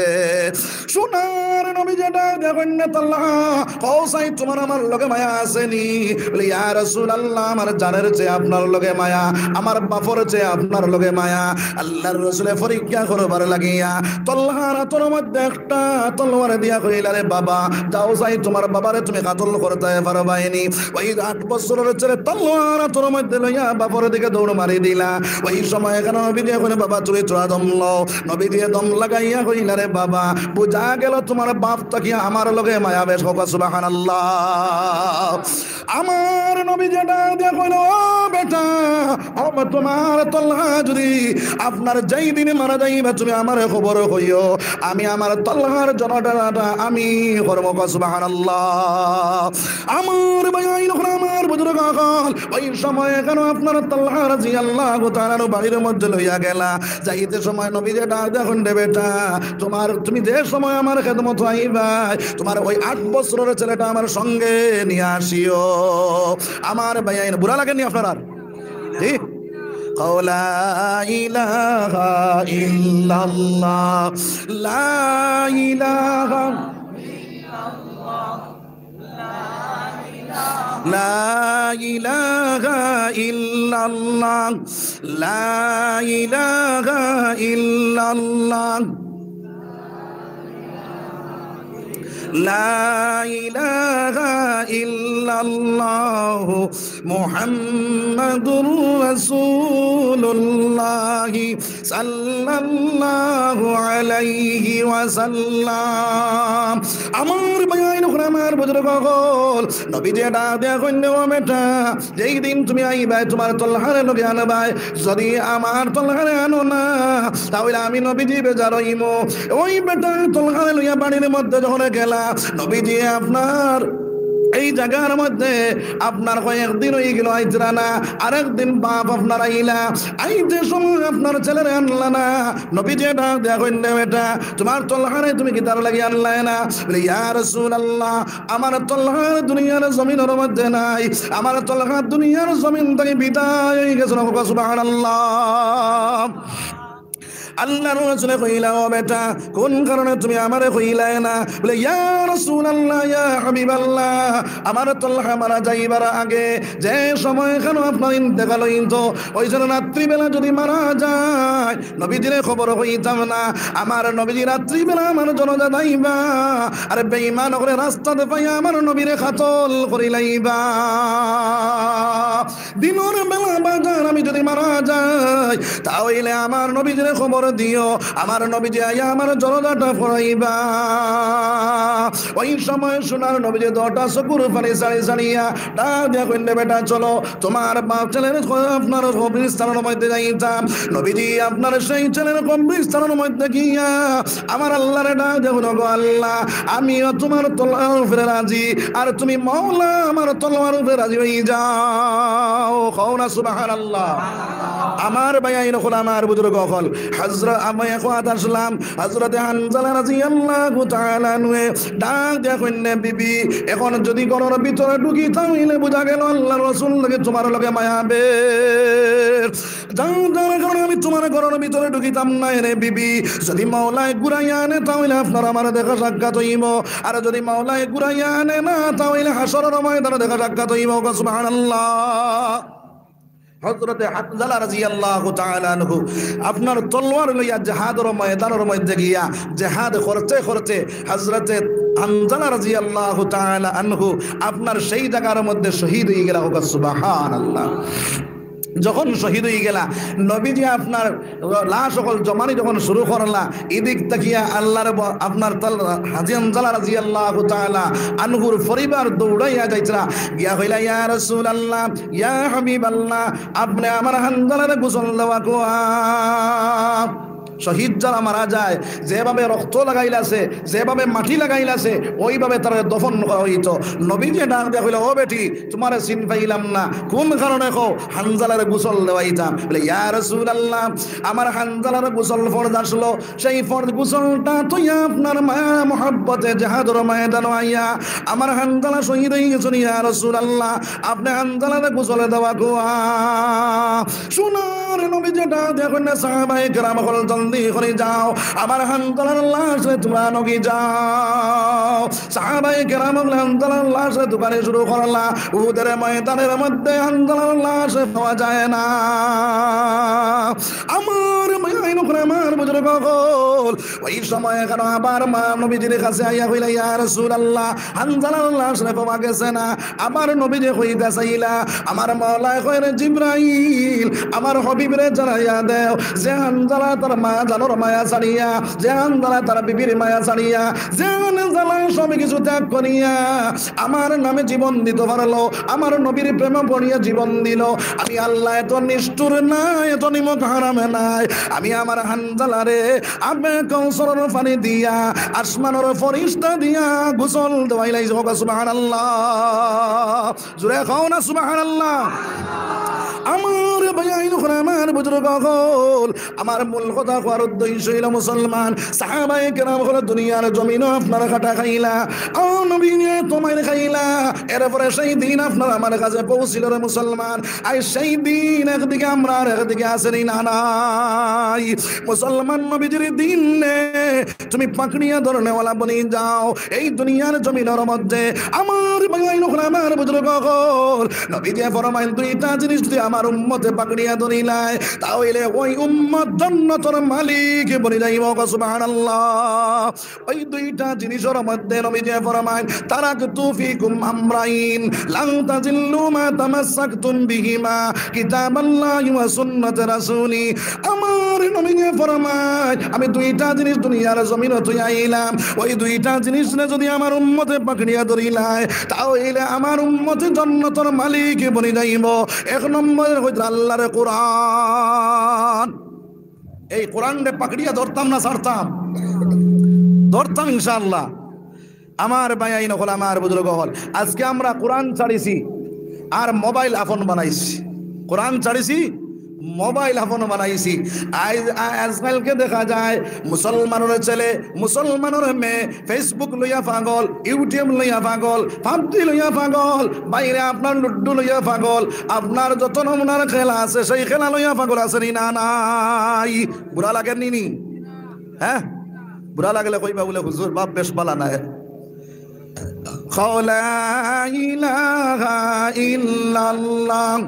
সোনার নবীজিয়ে ডাক দিয়া কইন, "তালহা, কও চাই তুমার আমার লগে মায়া আছে নি?" বলে, "ইয়া রাসূলুল্লাহ, আমার জানের চেয়ে আপনার লগে মায়া, আমার বাপর চেয়ে আপনার লগে মায়া।" আল্লাহর রাসূলে পরীক্ষা করবার লাগিয়া তালহার আতর মধ্যে একটা তলোয়ার দিয়া কইলা, "রে বাবা, যাও চাই তুমার বাবারে তুমি কাতল করতায় পারবায় নি।" ওই আট বছরর ছেলে তলোয়ার আতর মধ্যে লইয়া বাপর দিকে দৌড় মারি দিলা। ওই সময় এখানো নবীজিয়ে কইন, "বাবা, তুমি থুড়া দম লও।" নবীজিয়ে দম লাগাইয়া কইলা, "রে বাবা, বুঝা গেল তুমার বাপ থাকিয়া আমার লগে মায়া বেশ।" কও সুবহানাল্লাহ। আমার নবীজিয়ে ডাক দিয়া কইন, "ও বেটা, ও তুমার তালহা যদি আপনার যেই দিন মারা যাইবা, তুমি আমারে খবর কইও, আমি আমার তালহার জানাজাটা আমি করমু।" কও সুবহানাল্লাহ। আমার ভাইয়াইন অকল, আমার বুজুর্গ অকল, ওই সময় এখানো আপনার তালহা রাদিয়াল্লাহু তাআলা আনহু বাড়ির মধ্যে লইয়া গেলা। যাইতে সময় নবীজিয়ে ডাক দিয়া কইন, "রে বেটা, তুমার, তুমি যে সময় আমার খেদমতো আইবায়, তুমার ওই আট বছরর ছেলেটা আমার সঙ্গে নিয়া আসিও।" আমার ভাইয়াইন, বুড়া লাগেনি আপনার আর? জি? কও লা ইলাহা ইল্লাল্লাহ, লা ইলাহা لا إله إلا الله، لا إله إلا الله، لا إله إلا الله، محمد رسول الله، সাল্লাল্লাহু আলাইহি ওয়াসাল্লাম। আমার ভাইয়াইন অকল, আমার বুজুর্গ অকল, নবীজিয়ে ডাক দিয়া কইন, "ও বেটা, যেই দিন তুমি আইবায়, তুমার তালহারে লগে আনবায়, যদি আমার তালহারে আনো না, তা অইলে আমি নবীজি বেজার অইমু।" ওই বেটা তালহারে লইয়া বাড়ির মধ্যে যখন গেলা, নবীজিয়ে আপনার এই জাগার মধ্যে আপনার কয়েকদিন অই গেল আইতরা না, আরেকদিন বাপ আপনার আইলা, আইতে সময় আপনার ছেলেরে আনলা না। নবীজিয়ে ডাক দিয়া কইন, "রে বেটা, তুমার তালহারে তুমি কিতার লাগি আনলায় না?" বলে, "ইয়া রাসূলুল্লাহ, আমার তালহা দুনিয়ার জমিনর মধ্যে নাই, আমার তালহা দুনিয়ার জমিন থাকি বিদায় অই গেছে।" কও সুবহানাল্লাহ। আল্লাহর রাসূলে কইলা, "ও বেটা, কোন কারণে তুমি আমারে কইলায় না?" বলে, "ইয়া রাসূলুল্লাহ, ইয়া হাবিবাল্লাহ, আমার তলহা মারা যাইবার আগে যে সময় খানো আপনার ইন্তেকাল অইতো, ওই জন্য রাত্রিবেলা যদি মারা যায়, নবীজিরে খবর কইতাম না। আমার নবীজি রাত্রিবেলা আমার জানাজা যাইবা, আর বেঈমান অকলে রাস্তাত পাইয়া আমার নবীরে কতল করিলাইবা।" দিনর বেলা বাজার আমি যদি মারা যাই, তা অইলে আমার নবীজিরে খবর দিও, আমার নবীজি আইয়া আমার জানাজাটা পড়াইবা। ওই সময় সোনার নবীজি দুইটা চকুর পানি ছাড়ি ছাড়িয়া ডাক দিয়া কইন, "বেটা, চলো, তোমার বাপ ছেলের ক-, আপনার কবরস্থানের মধ্যে যাইতাম।" নবীজি আপনার সেই ছেলের কবরস্থানের মধ্যে গিয়া আমার আল্লাহরে ডাক দিয়া কইন, "গো আল্লাহ, আমিও তোমার তলোয়ার উপরে রাজি, আর তুমি মাওলা আমার তলোয়ার উপরে রাজি অই যাও।" কও না সুবহানাল্লাহ। আমার ভাইয়াইন অকল, আমার বুজুর্গ অকল, হযরত, আমি এক ওয়াত আসলাম, হযরতে হানজালা রাদিয়াল্লাহু তাআলা আনহু ডাক দিয়া কইন, "বিবি, এখন যদি ঘরর ভিতরে ঢুকি, তা অইলে বুঝা গেল আল্লাহর রাসূল লাগে তোমার লগে মায়াবের।" যার, যার কারণে আমি তোমার ঘরর ভিতরে ঢুকিতাম না রে বিবি। যদি মাওলায় ঘুরাইয়া আনে, তা অইলে আপনার আমার দেখা সাক্ষাৎ অইবো। আর যদি মাওলায় ঘুরাইয়া আনে না, তা অইলে হাশরর ময়দানে দেখা সাক্ষাৎ অইবো। সুবহানাল্লাহ। হযরতে হানজালা রাদিয়াল্লাহু তাআলা আনহু আপনার তলোয়ার লইয়া জিহাদর ময়দানর মধ্যে গিয়া জিহাদ করতে করতে হযরতে হানজালা রাদিয়াল্লাহু তাআলা আনহু আপনার সেই জাগার মধ্যে শহীদ অই গেলা। সুবহানাল্লাহ। যখন শহীদ অই গেলা, নবীজি আপনার লাশ অকল জমানি যখন শুরু করলা, এদিক তাকিয়া আল্লাহর ব-, আপনার তাল-, হাজি হানজালা রাদিয়াল্লাহু তাআলা আনহুর পরিবার দৌড়াইয়া যাইতরা, গিয়া কইলা, "ইয়া রাসূলুল্লাহ, ইয়া হাবিবাল্লাহ, আপনে আমার হানজালারে গোসল দেওয়া কোয়া।" শহীদ যারা মারা যায়, যেভাবে রক্ত লাগাইলাছে, যেভাবে মাটি লাগাইলাছে, ওইভাবে তারা দফন করা অইতো। নবীজি ডাক দিয়া কইলা, "ও বেটি, তোমারে চিন পাইলাম না, কোন কারণে কও হানজালারে গোসল দেওয়াইতাম?" বলে, "ইয়া রাসূলুল্লাহ, আমার হানজালার গোসল ফরজ আসলো, সেই ফরজ গোসলটা থইয়া আপনার মায়া মহব্বতে জিহাদর ময়দানো আইয়া আমার হানজালা শহীদ অই গেছইন, ইয়া রাসূলুল্লাহ, আপনে হানজালারে গোসল দেওয়া কোয়া।" সোনার নবীজি ডাক দিয়া কইন, "সাহাবায়ে কেরাম অকল জলদি করি যাও, আমার হানজালার লাশরে তোমরা আনোগি যাও।" সাহাবায়ে কেরাম অকল হানজালার লাশরে তুকানি শুরু করলা। উহুদের ময়দানর মধ্যে হানজালার লাশরে পাওয়া যায় না। আমার ভাইয়াইন অকল, আমার বুজুর্গ অকল, ওই সময় কেন আবার মা নবীজির কাছে আইয়া কইলা, "ইয়া রাসূলুল্লাহ, হানজালার লাশরে পাওয়া গেছে না।" আমার নবীজি কইতা চাইলা, আমার মাওলায় কইন, "জিব্রাইল, আমার হাবিবরে জানাইয়া দেও, যে হানজালা তার মা জানর মায়া ছাড়িয়া, যে হানজালা তার বিবির মায়া ছাড়িয়া, যে হানজালা সব কিছু ত্যাগ করিয়া আমার নামে জীবন দিতো পারলো, আমার নবীর প্রেমে পড়িয়া জীবন দিলো, আমি আল্লাহ এত নিষ্ঠুর নায়, এত নিমক হারাম নায়, আমি আমার হানজালারে আবে কাউসারর পানি দিয়া, আসমানর ফিরিস্তা দিয়া গোসল দেওয়াইলাইছি।" কও সুবহানাল্লাহ। জোরে কও না সুবহানাল্লাহ। আমার ভাইয়াইন অকল, আমার বুজুর্গ অকল, আমার মূল কথা কওয়ার উদ্দেশ্য অইলো মুসলমান, সাহাবায়ে কেরাম অকল দুনিয়ার জমিনো আপনার কাটা খাইলা, ও নবী নিয়ে তোমার খাইলা, এরপরে সেই দিন আপনার আমার কাছে পৌঁছিল রে মুসলমান। আর সেই দিন একদিকে আমরা আর একদিকে আছে নি না নাই? মুসলমান নবীজির দিন নে তুমি পাকড়িয়া ধরনেওয়ালা বনি যাও। এই দুনিয়ার জমিনর মধ্যে আমার ভাইয়াইন অকল, আমার বুজুর্গ অকল, নবীজি ফরমাইন, দুইটা জিনিস যদি আমার উম্মতে পাকড়িয়া ধরিলায়, তা অইলে ওই উম্মত জান্নাতর মালিক বনি যাইবো। সুবহানাল্লাহ। ওই দুইটা জিনিসর মধ্যে নবীজি ফরমাইন, "তারাকতু ফিকুম আমরাইন, লান তাজিল্লু মা তামাসসাকতুম বিহিমা, কিতাবাল্লাহি ওয়া সুন্নাতে রাসূলি।" আমার নবীজি ফরমাইন, আমি দুইটা জিনিস দুনিয়ার জমিনো থইয়া আইলাম, ওই দুইটা জিনিস যদি আমার উম্মতে পাকড়িয়া ধরিলায়, তা অইলে আমার উম্মতে জান্নাতর মালিক বনি যাইবো। এক নম্বরে অইলো আল্লাহর কোরআন। এই কোরআনরে পাকড়িয়া ধরতাম না ছাড়তাম? ধরতাম ইনশাআল্লাহ। আমার ভাইয়াইন অকল, আমার বুজুর্গ অকল, আজকে আমরা কোরআন ছাড়িছি আর মোবাইল আপন বানাইছি। কোরআন ছাড়িছি, মোবাইল আপন বানাইছি। আইজ, আ-, আজকালকে দেখা যায় মুসলমানর ছেলে, মুসলমানর মেয়ে Facebook লইয়া পাগল, YouTube লইয়া পাগল, PUBG লইয়া পাগল, বাইরে আপনার লুডু লইয়া পাগল, আপনার যত নমুনার খেলা আছে সেই খেলা লইয়া পাগল আছে নি না নাই? বুরা লাগের নি নি? হ্যাঁ, বুরা লাগলে কইবা বুলে, "হুজুর, বাপ বেশ বালা নায়।" কও, লা ইলাহা ইল্লাল্লাহ।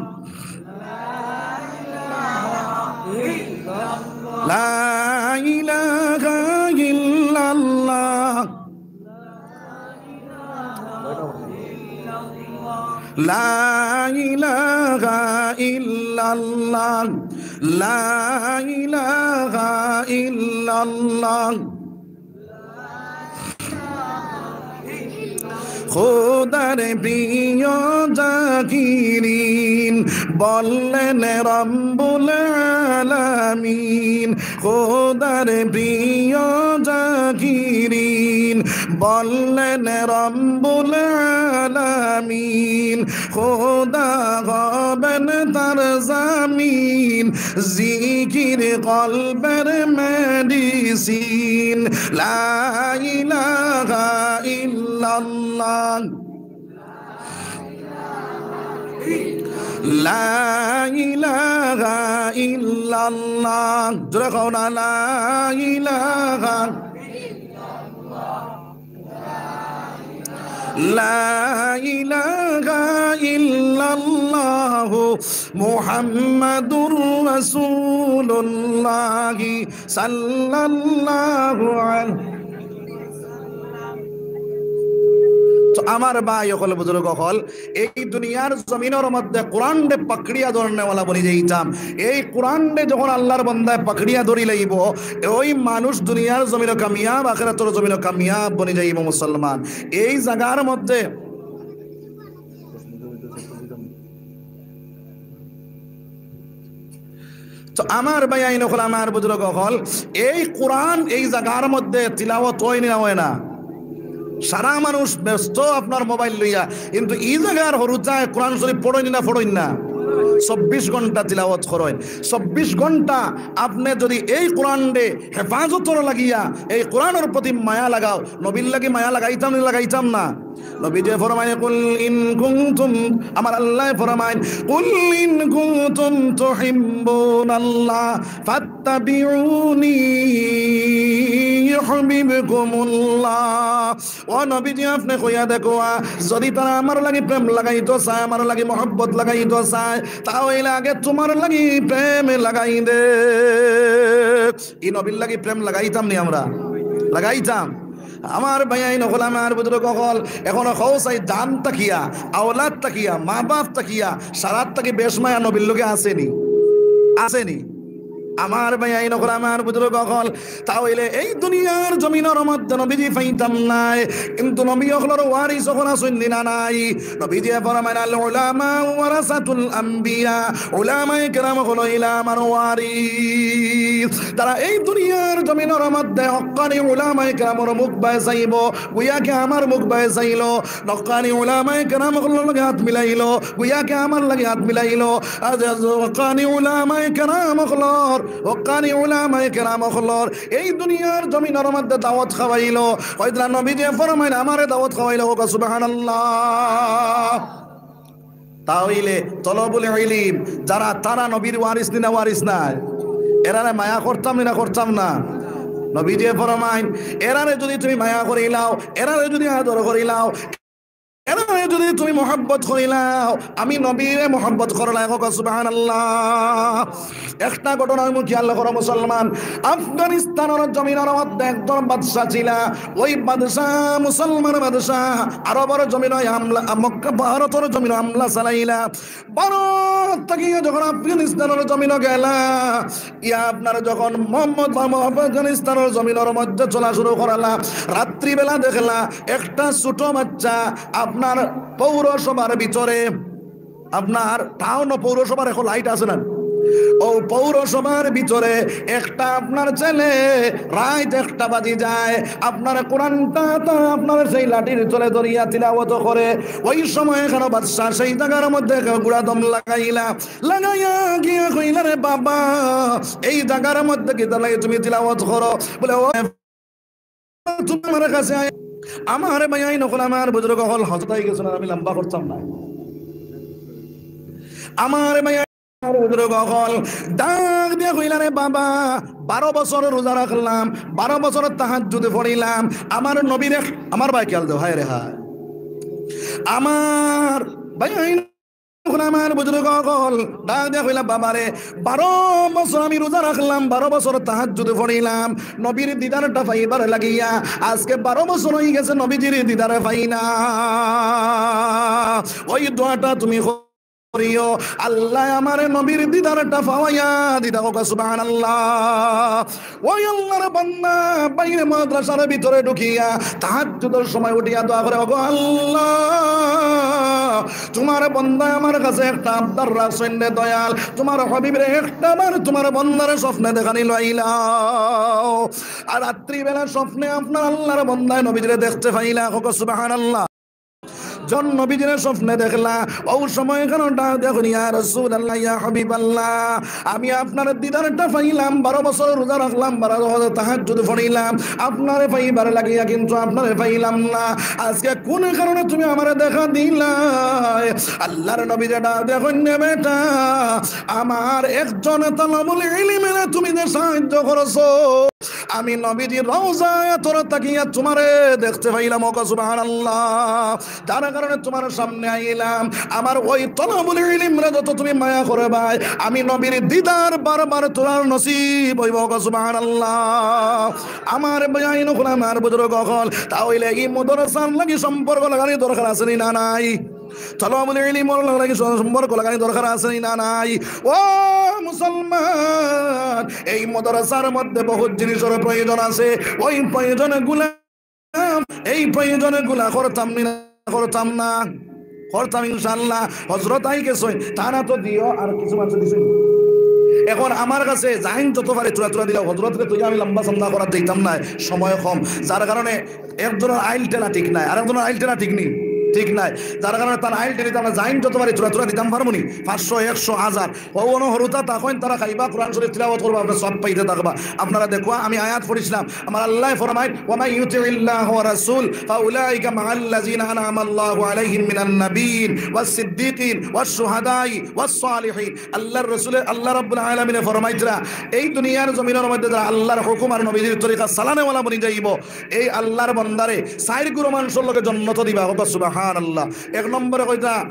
লা ইলাহা ইল্লাল্লাহ। লা ইলাহা ইল্লাল্লাহ। লা ইলাহা ইল্লাল্লাহ। খোদার প্রিয় জাকিরিন, বললেন রব্বুল আলামিন। খোদার প্রিয় জাকিরিন, বললেন রব্বুল আলামিন। খোদা হবেন তার জামিন, জিকির কলবের মেডিসিন। লা ইলাহা ইল্লাল্লাহ। লা ইলাহা ইল্লাল্লাহ। জোরে কও না, লা ইলাহা। লা ইলাহা ইল্লাল্লাহু মুহাম্মাদুর রাসূলুল্লাহ সাল্লাল্লাহু আলাইহি। তো আমার ভাই অকল, বুজুর্গ অকল, এই দুনিয়ার জমিনর মধ্যে কোরআনরে পাকড়িয়া ধরনেওয়ালা বনি যাইতাম। এই কোরআনরে যখন আল্লাহর বান্দায় পাকড়িয়া ধরি লাইবো, ওই মানুষ দুনিয়ার জমিনও কামিয়াব, আখিরাতর জমিনও কামিয়াব বনি যাইবো মুসলমান। এই জাগার মধ্যে তো আমার ভাইয়াইন অকল, আমার বুজুর্গ অকল, এই কোরআন এই জাগার মধ্যে তিলাওয়াত অয় নি না অয় না? সারা মানুষ ব্যস্ত আপনার মোবাইল লইয়া, কিন্তু ই জাগার হুরুতায় কোরআন শরীফ পড়ইন না, পড়ইন না? চব্বিশ ঘন্টা তিলাওয়াত করইন। চব্বিশ ঘন্টা আপনে যদি এই কোরআনরে হেফাজতর লাগিয়া, এই কোরআনর প্রতি মায়া লাগাও, নবীর লাগি মায়া লাগাইতাম নি, লাগাইতাম না? নবীজি ফরমায়, "কুল ইন কুনতুম", আমার আল্লায় ফরমাইন, "কুল ইন কুনতুম তুহিব্বুনাল্লাহ ফাত্তাবিউনি ইউহবিবকুমুল্লাহ।" ও নবীজি, আপনে কইয়া দেখো, আ, যদি তারা আমার লাগি প্রেম লাগাইতো চায়, আমার লাগি মহব্বত লাগাইতো চায়, তা অইলে আগে তুমার লাগি প্রেম লাগাই দে। ই নবীর লাগি প্রেম লাগাইতাম নি আমরা? লাগাইতাম। আমার ভাইয়াইন অকল, আমার বুজুর্গ অকল, এখন কও চাই, জান থাকিয়া, আওলাদ থাকিয়া, মা বাপ থাকিয়া, সারাত থাকি বেশ মায়া নবীর লগে আছে নি? আছে নি? আমার ভাইয়াইন অকল, আমার বুজুর্গ অকল, তা অইলে এই দুনিয়ার জমিনর মধ্যে নবীজি পাইতাম নায়, কিন্তু নবী অকলর ওয়ারিস অকল আছইন নি না নাই? নবীজি ফরমাইন, "আল উলামা ওয়ারাসাতুল আম্বিয়া।" উলামায়ে কেরাম অকল অইলা আমার ওয়ারিস। তারা এই দুনিয়ার জমিনর মধ্যে হক্কানি উলামায়ে কেরামর মুখ বায় চাইবো, গুয়াকে আমার মুখ বায় চাইলো। হক্কানি উলামায়ে কেরাম অকলর লগে হাত মিলাইলো, গুয়াকে আমার লগে হাত মিলাইলো। আজ, আজ হক্কানি উলামায়ে কেরাম অকলর, হক্কানি উলামায়ে কেরাম অকলর এই দুনিয়ার জমিনর মধ্যে দাওয়াত খাওয়াইলো। কইতরা নবীজি ফরমাইন, "আমারে দাওয়াত খাওয়াইলো।" কও সুবহানাল্লাহ। তা অইলে তলবুল ইলিম যারা, তারা নবীর ওয়ারিস নি না ওয়ারিস নায়? এরারে মায়া করতাম নি না করতাম না? নবীজি ফরমাইন, এরারে যদি তুমি মায়া করিলাও, এরারে যদি আদর করিলাও, এরারে যদি তুমি মহব্বত করিলাও, আমি নবীরে মহব্বত করলায়। কও সুবহানাল্লাহ। একটা ঘটনা অইমু, খেয়াল করো মুসলমান। আফগানিস্তানর জমিনর মধ্যে একজন বাদশা ছিলা। ওই বাদশা, মুসলমান বাদশা, আরবর জমিনো হামলা, মক্কা, ভারতর জমিনো হামলা চালাইলা। ভারত থাকিয়া যখন আফগানিস্তানর জমিনো গেলা, ইয়া আপনার যখন মোহাম্মদ বাবু আফগানিস্তানর জমিনর মধ্যে চলা শুরু করালা, রাত্রিবেলা দেখলা একটা ছোট বাচ্চা আপনার পৌরসভার ভিতরে, আপনার টাউন পৌরসভার এখন লাইট আছে না, ও পৌরসভার ভিতরে একটা আপনার ছেলে রাইত একটা বাজি যায়, আপনার কোরআনটা তা আপনার সেই লাঠির তলে ধরিয়া তিলাওয়াত করে। ওই সময় কেন বাদশা সেই জাগার মধ্যে গুড়া দম লাগাইলা, লাগাইয়া গিয়া কইলা, "রে বাবা, এই জাগার মধ্যে কিতার লাগি তুমি তিলাওয়াত করো?" বলে, "ও, তুমি আমার কাছে আয়।" আমার ভাইয়াইন অকল, আমার বুজুর্গ অকল, হজরত আই গেছইন, আর আমি লম্বা করতাম না। আমার ভাইয়াইন, আমার বুজুর্গ অকল, ডাক দিয়া কইলা, "রে বাবা, বারো বছর রোজা রাখলাম, বারো বছর তাহাজ্জুদ পড়িলাম, আমার নবীর এক," আমার ভাই খেয়াল দেও, হায় রে হায়, আমার ভাইয়াইন অকল, আমার বুজুর্গ অকল, ডাক দিয়া কইলা, "বাবা রে, বারো বছর আমি রোজা রাখলাম, বারো বছর তাহাজ্জুদ পড়িলাম, নবীর দিদারটা পাইবার লাগিয়া আজকে বারো বছর অই গেছে, নবীজির দিদার পাই না। ওই দোয়াটা তুমি করিও, আল্লায় আমারে নবীর দিদারটা পাওয়াইয়া দিতা।" কউক্কা সুবহানাল্লাহ। ওই আল্লার বান্দা বাইরে মাদ্রাসার ভিতরে ঢুকিয়া তাহাজ্জুদর সময় উঠিয়া দোয়া করে, "ওগো আল্লাহ, তুমার বান্দায় আমার কাছে একটা আবদার রাখছইন রে দয়াল, তুমার হাবিবরে একটা বার তুমার বান্দারে স্বপ্নে দেখানি লইলাও।" আর রাত্রিবেলা স্বপ্নে আপনার আল্লার বান্দায় নবীজিরে দেখতে পাইলা। কউক্কা সুবহানাল্লাহ। যখন নবীজিরে স্বপ্নে দেখলা, ওই সময় কেন ডাক দিয়া কইন, "ইয়া রাসূলুল্লাহ, ইয়া হাবিবাল্লাহ, আমি আপনার দিদারটা পাইলাম, বারো বছর রোজা রাখলাম, বারো বছর তাহাজ্জুদ পড়িলাম, আপনারে পাইবার লাগিয়া, কিন্তু আপনারে পাইলাম না। আজকে কোন কারণে তুমি আমারে দেখা দিলায়?" আল্লার নবীজিরে ডাক দিয়া কইন, "বেটা, আমার একজন তালাবুল ইলিমরে তুমি যে সাহায্য করছো, আমি নবীজির রওজায় তোর তাকিয়া তুমারে দেখতে পাইলাম।" কউক্কা সুবহানাল্লাহ। যার কারণে তুমার সামনে আইলাম। আমার ওই তলাবুল ইলিমরে যত তুমি মায়া করবায়, আমি নবীর দিদার বারবার তুমার নসিব অইবো। কউক্কা সুবহানাল্লাহ। আমার ভাইয়াইন অকল, আমার বুজুর্গ অকল, তা অইলে ই মাদ্রাসার লাগি সম্পর্ক লাগানি দরকার আছে নি না নাই? তলাবুল ইলিমর লাগি সম্পর্ক লাগানি দরকার আছে নি না নাই? ও মুসলমান, এই মাদ্রাসার মধ্যে বহুত জিনিসর প্রয়োজন আছে। ওই প্রয়োজনগুলা এই প্রয়োজনগুলা করতাম নি না, করতাম না, করতাম ইনশাআল্লাহ। হজরত আই গেছইন, তারা তো দিও, আর কিছু মানুষ দিছইন। এখন আমার কাছে যাইন যত পারে থুড়া থুড়া দিলাও, হজরতরে তো আমি লম্বা চন্দা করাত যাইতাম না, সময় কম, যার কারণে একজনর আইল টেলা ঠিক নাই, আর একজনর আইল টেলা ঠিক নি, ঠিক নাই, যার কারণে তান আইল টেলা দিতাম না। যাইন যত পারে থুড়া থুড়া দিতাম পারমু নি, পাঁচশো, একশো, হাজার, ও অনো হুরুতা থাকইন, তারা খাইবা, কোরআন শরীফ তিলাওয়াত করবা, আপনে সওয়াব পাইতে থাকবা। আপনারা দেখবা, আমি আয়াত পড়ছিলাম, আমার আল্লায় ফরমাইন, "ওয়া মান ইউতিইল্লাহ ওয়া রাসূল ফাউলাইকা মাআল্লাযিনা আনআমাল্লাহু আলাইহিম মিনান নাবিয়্যিন ওয়াস সিদ্দীকিন ওয়াশ শুহাদাই ওয়াস সালিহিন।" আল্লার রসুলে, আল্লাহ রাব্বুল আলামিনে ফরমাইতরা, এই দুনিয়ার জমিনর মধ্যে যারা আল্লার হুকুম আর নবীজির তরিকা চালানেওয়ালা বনি যাইবো, এই আল্লার বান্দারে চাইর গুরু মানষর লগে জন্নত দিবা। কউক্কা সুবহানাল্লাহ। এক নম্বরে কইতরা,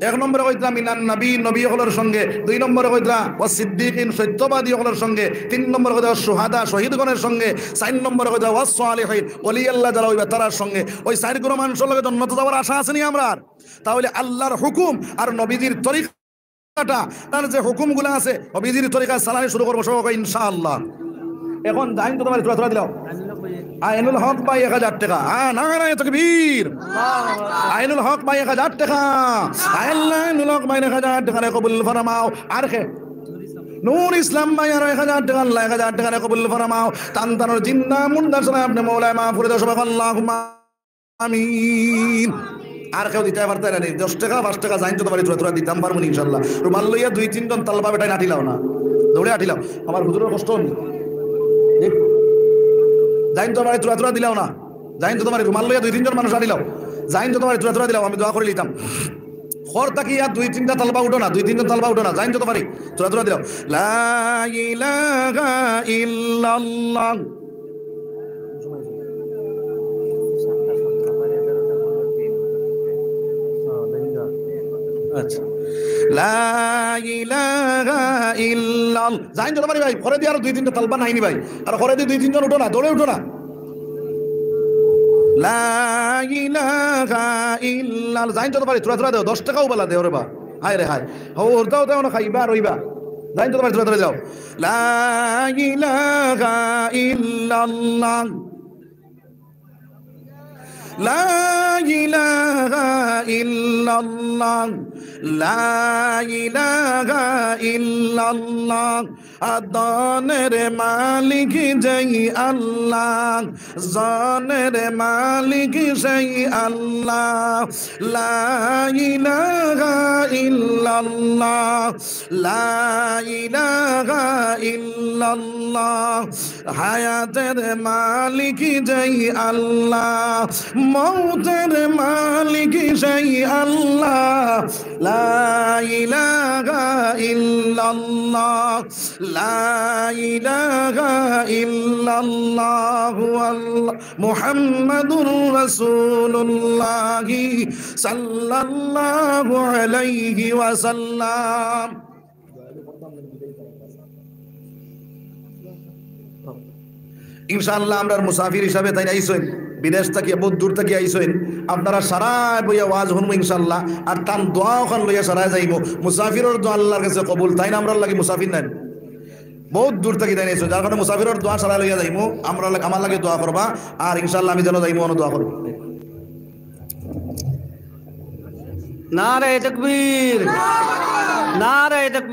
এক নম্বরে কইতরা মিনান নাবিয়্যিন, নবী অকলর সঙ্গে, দুই নম্বরে কইতরা ওয়াস সিদ্দীকিন, সত্যবাদী অকলর সঙ্গে, তিন নম্বরে কইতরা ওয়াশ শুহাদা, শহীদগণর সঙ্গে, চাইর নম্বরে কইতরা ওয়াস সালিহিন, ওলি আল্লাহ যারা অইবা তারার সঙ্গে। ওই চাইর গুরু মানষর লগে জন্নত যাওয়ার আশা আছে নি আমরার? তা অইলে আল্লার হুকুম আর নবীজির তরিকাটা, তার যে হুকুমগুলা আছে, নবীজির তরিকা চালানি শুরু করবো সব ইনশাআল্লাহ। এখন যাইন যত পারে থুড়া থুড়া দিলাও। আইনুল হক ভাই এক হাজার টেকা। হ্যাঁ, নারায়ে তাকবীর। আইনুল হক ভাই এক হাজার টেকা। আইনুল হক ভাই এক হাজার টেকারে কবুল ফরমাও। আর কে? নূর ইসলাম ভাই আরো এক হাজার টেকা, আল্লাহ এক হাজার টেকারে কবুল ফরমাও। তান তানর জিন্দা মুর্দা সারা আপনে মওলায় মাফ করি দেও সবাই, আল্লাহুম্মা আমিন। আর কেউ দিতা পারতা না নি? দশ টেকা, পাঁচ টেকা, যাইন যত পারে থুড়া থুড়া দিতাম পারমু নি ইনশাআল্লাহ। রুমাল লইয়া দুই তিনজন তালবা বেটাইন আটিলাও না, দৌড়ে আটিলাও। আমার হুজুরর কষ্ট অইবো। যাইন যত পারে থুড়া থুড়া দিলাও না, যাইন যত পারে, রুমাল লইয়া দুই তিনজন মানুষ আটিলাও, যাইন যত পারে থুড়া থুড়া দিলাও, আমি দোয়া করি লিতাম। ঘর থাকি আর দুই তিনটা তালবা উঠো না, দুই তিনজন তালবা উঠো না, যাইন যত পারে থুড়া থুড়া দিলাও। লা ইলাহা ইল্লাল্লাহ। আচ্ছা। লা ইলাহা ইল্লাল-, যাইন যত পারে ভাই, ঘরে দি আরো দুই তিনটা তালবা নাই নি ভাই, আর ঘরে দি দুই তিনজন উঠো না, দৌড়ে উঠো না। লা ইলাহা ইল্লাল-, যাইন যত পারে থুড়া থুড়া দেও, দশ টেকাও বালা দেও রে বা। হায় রে হায়। হো, হরতাও দেও না, খাইবা আর রইবা। যাইন যত পারে থুড়া থুড়া যাও। লা ইলাহা ইল্লাল্লাহ। লা ইলাহা ইল্লাল্লাহ, লা ইলাহা ইল্লাল্লাহ। আদনের মালিক যেই আল্লাহ, জনের মালিক সেই আল্লাহ। লা ইলাহা ইল্লাল্লাহ, লা ইলাহা ইল্লাল্লাহ। হায়াতের মালিক যেই আল্লাহ, মৌতের মালিক সেই আল্লাহ। লা ইলাহা ইল্লাল্লাহ, লা ইলাহা ইল্লাল্লাহু আল্লাহ, মুহাম্মাদুর রাসূলুল্লাহ সাল্লাল্লাহু আলাইহি ওয়াসাল্লাম। ইনশাআল্লাহ, আমরার মুসাফির হিসাবে তাইন আইছইন, বিদেশ থাকি, বহুত দূর থাকি আইছইন। আপনারা সারায় বইয়া ওয়াজ হুনমু ইনশাআল্লাহ, আর তান দোয়া অখান লইয়া সারায় যাইমু। মুসাফিরর দোয়া আল্লাহর কাছে কবুল, তাইন আমরার লাগি মুসাফির নাইন, বহুত দূর থাকি তাইন আইছইন, যার কারণে মুসাফিরর দোয়া সারায় লইয়া যাইমু। আমরার লাগ-, আমার লাগি দোয়া করবা, আর ইনশাআল্লাহ আমি যেন যাইমু, অনো দোয়া করবা। নারায়ে তাকবীর, নারায়ে তাকবীর।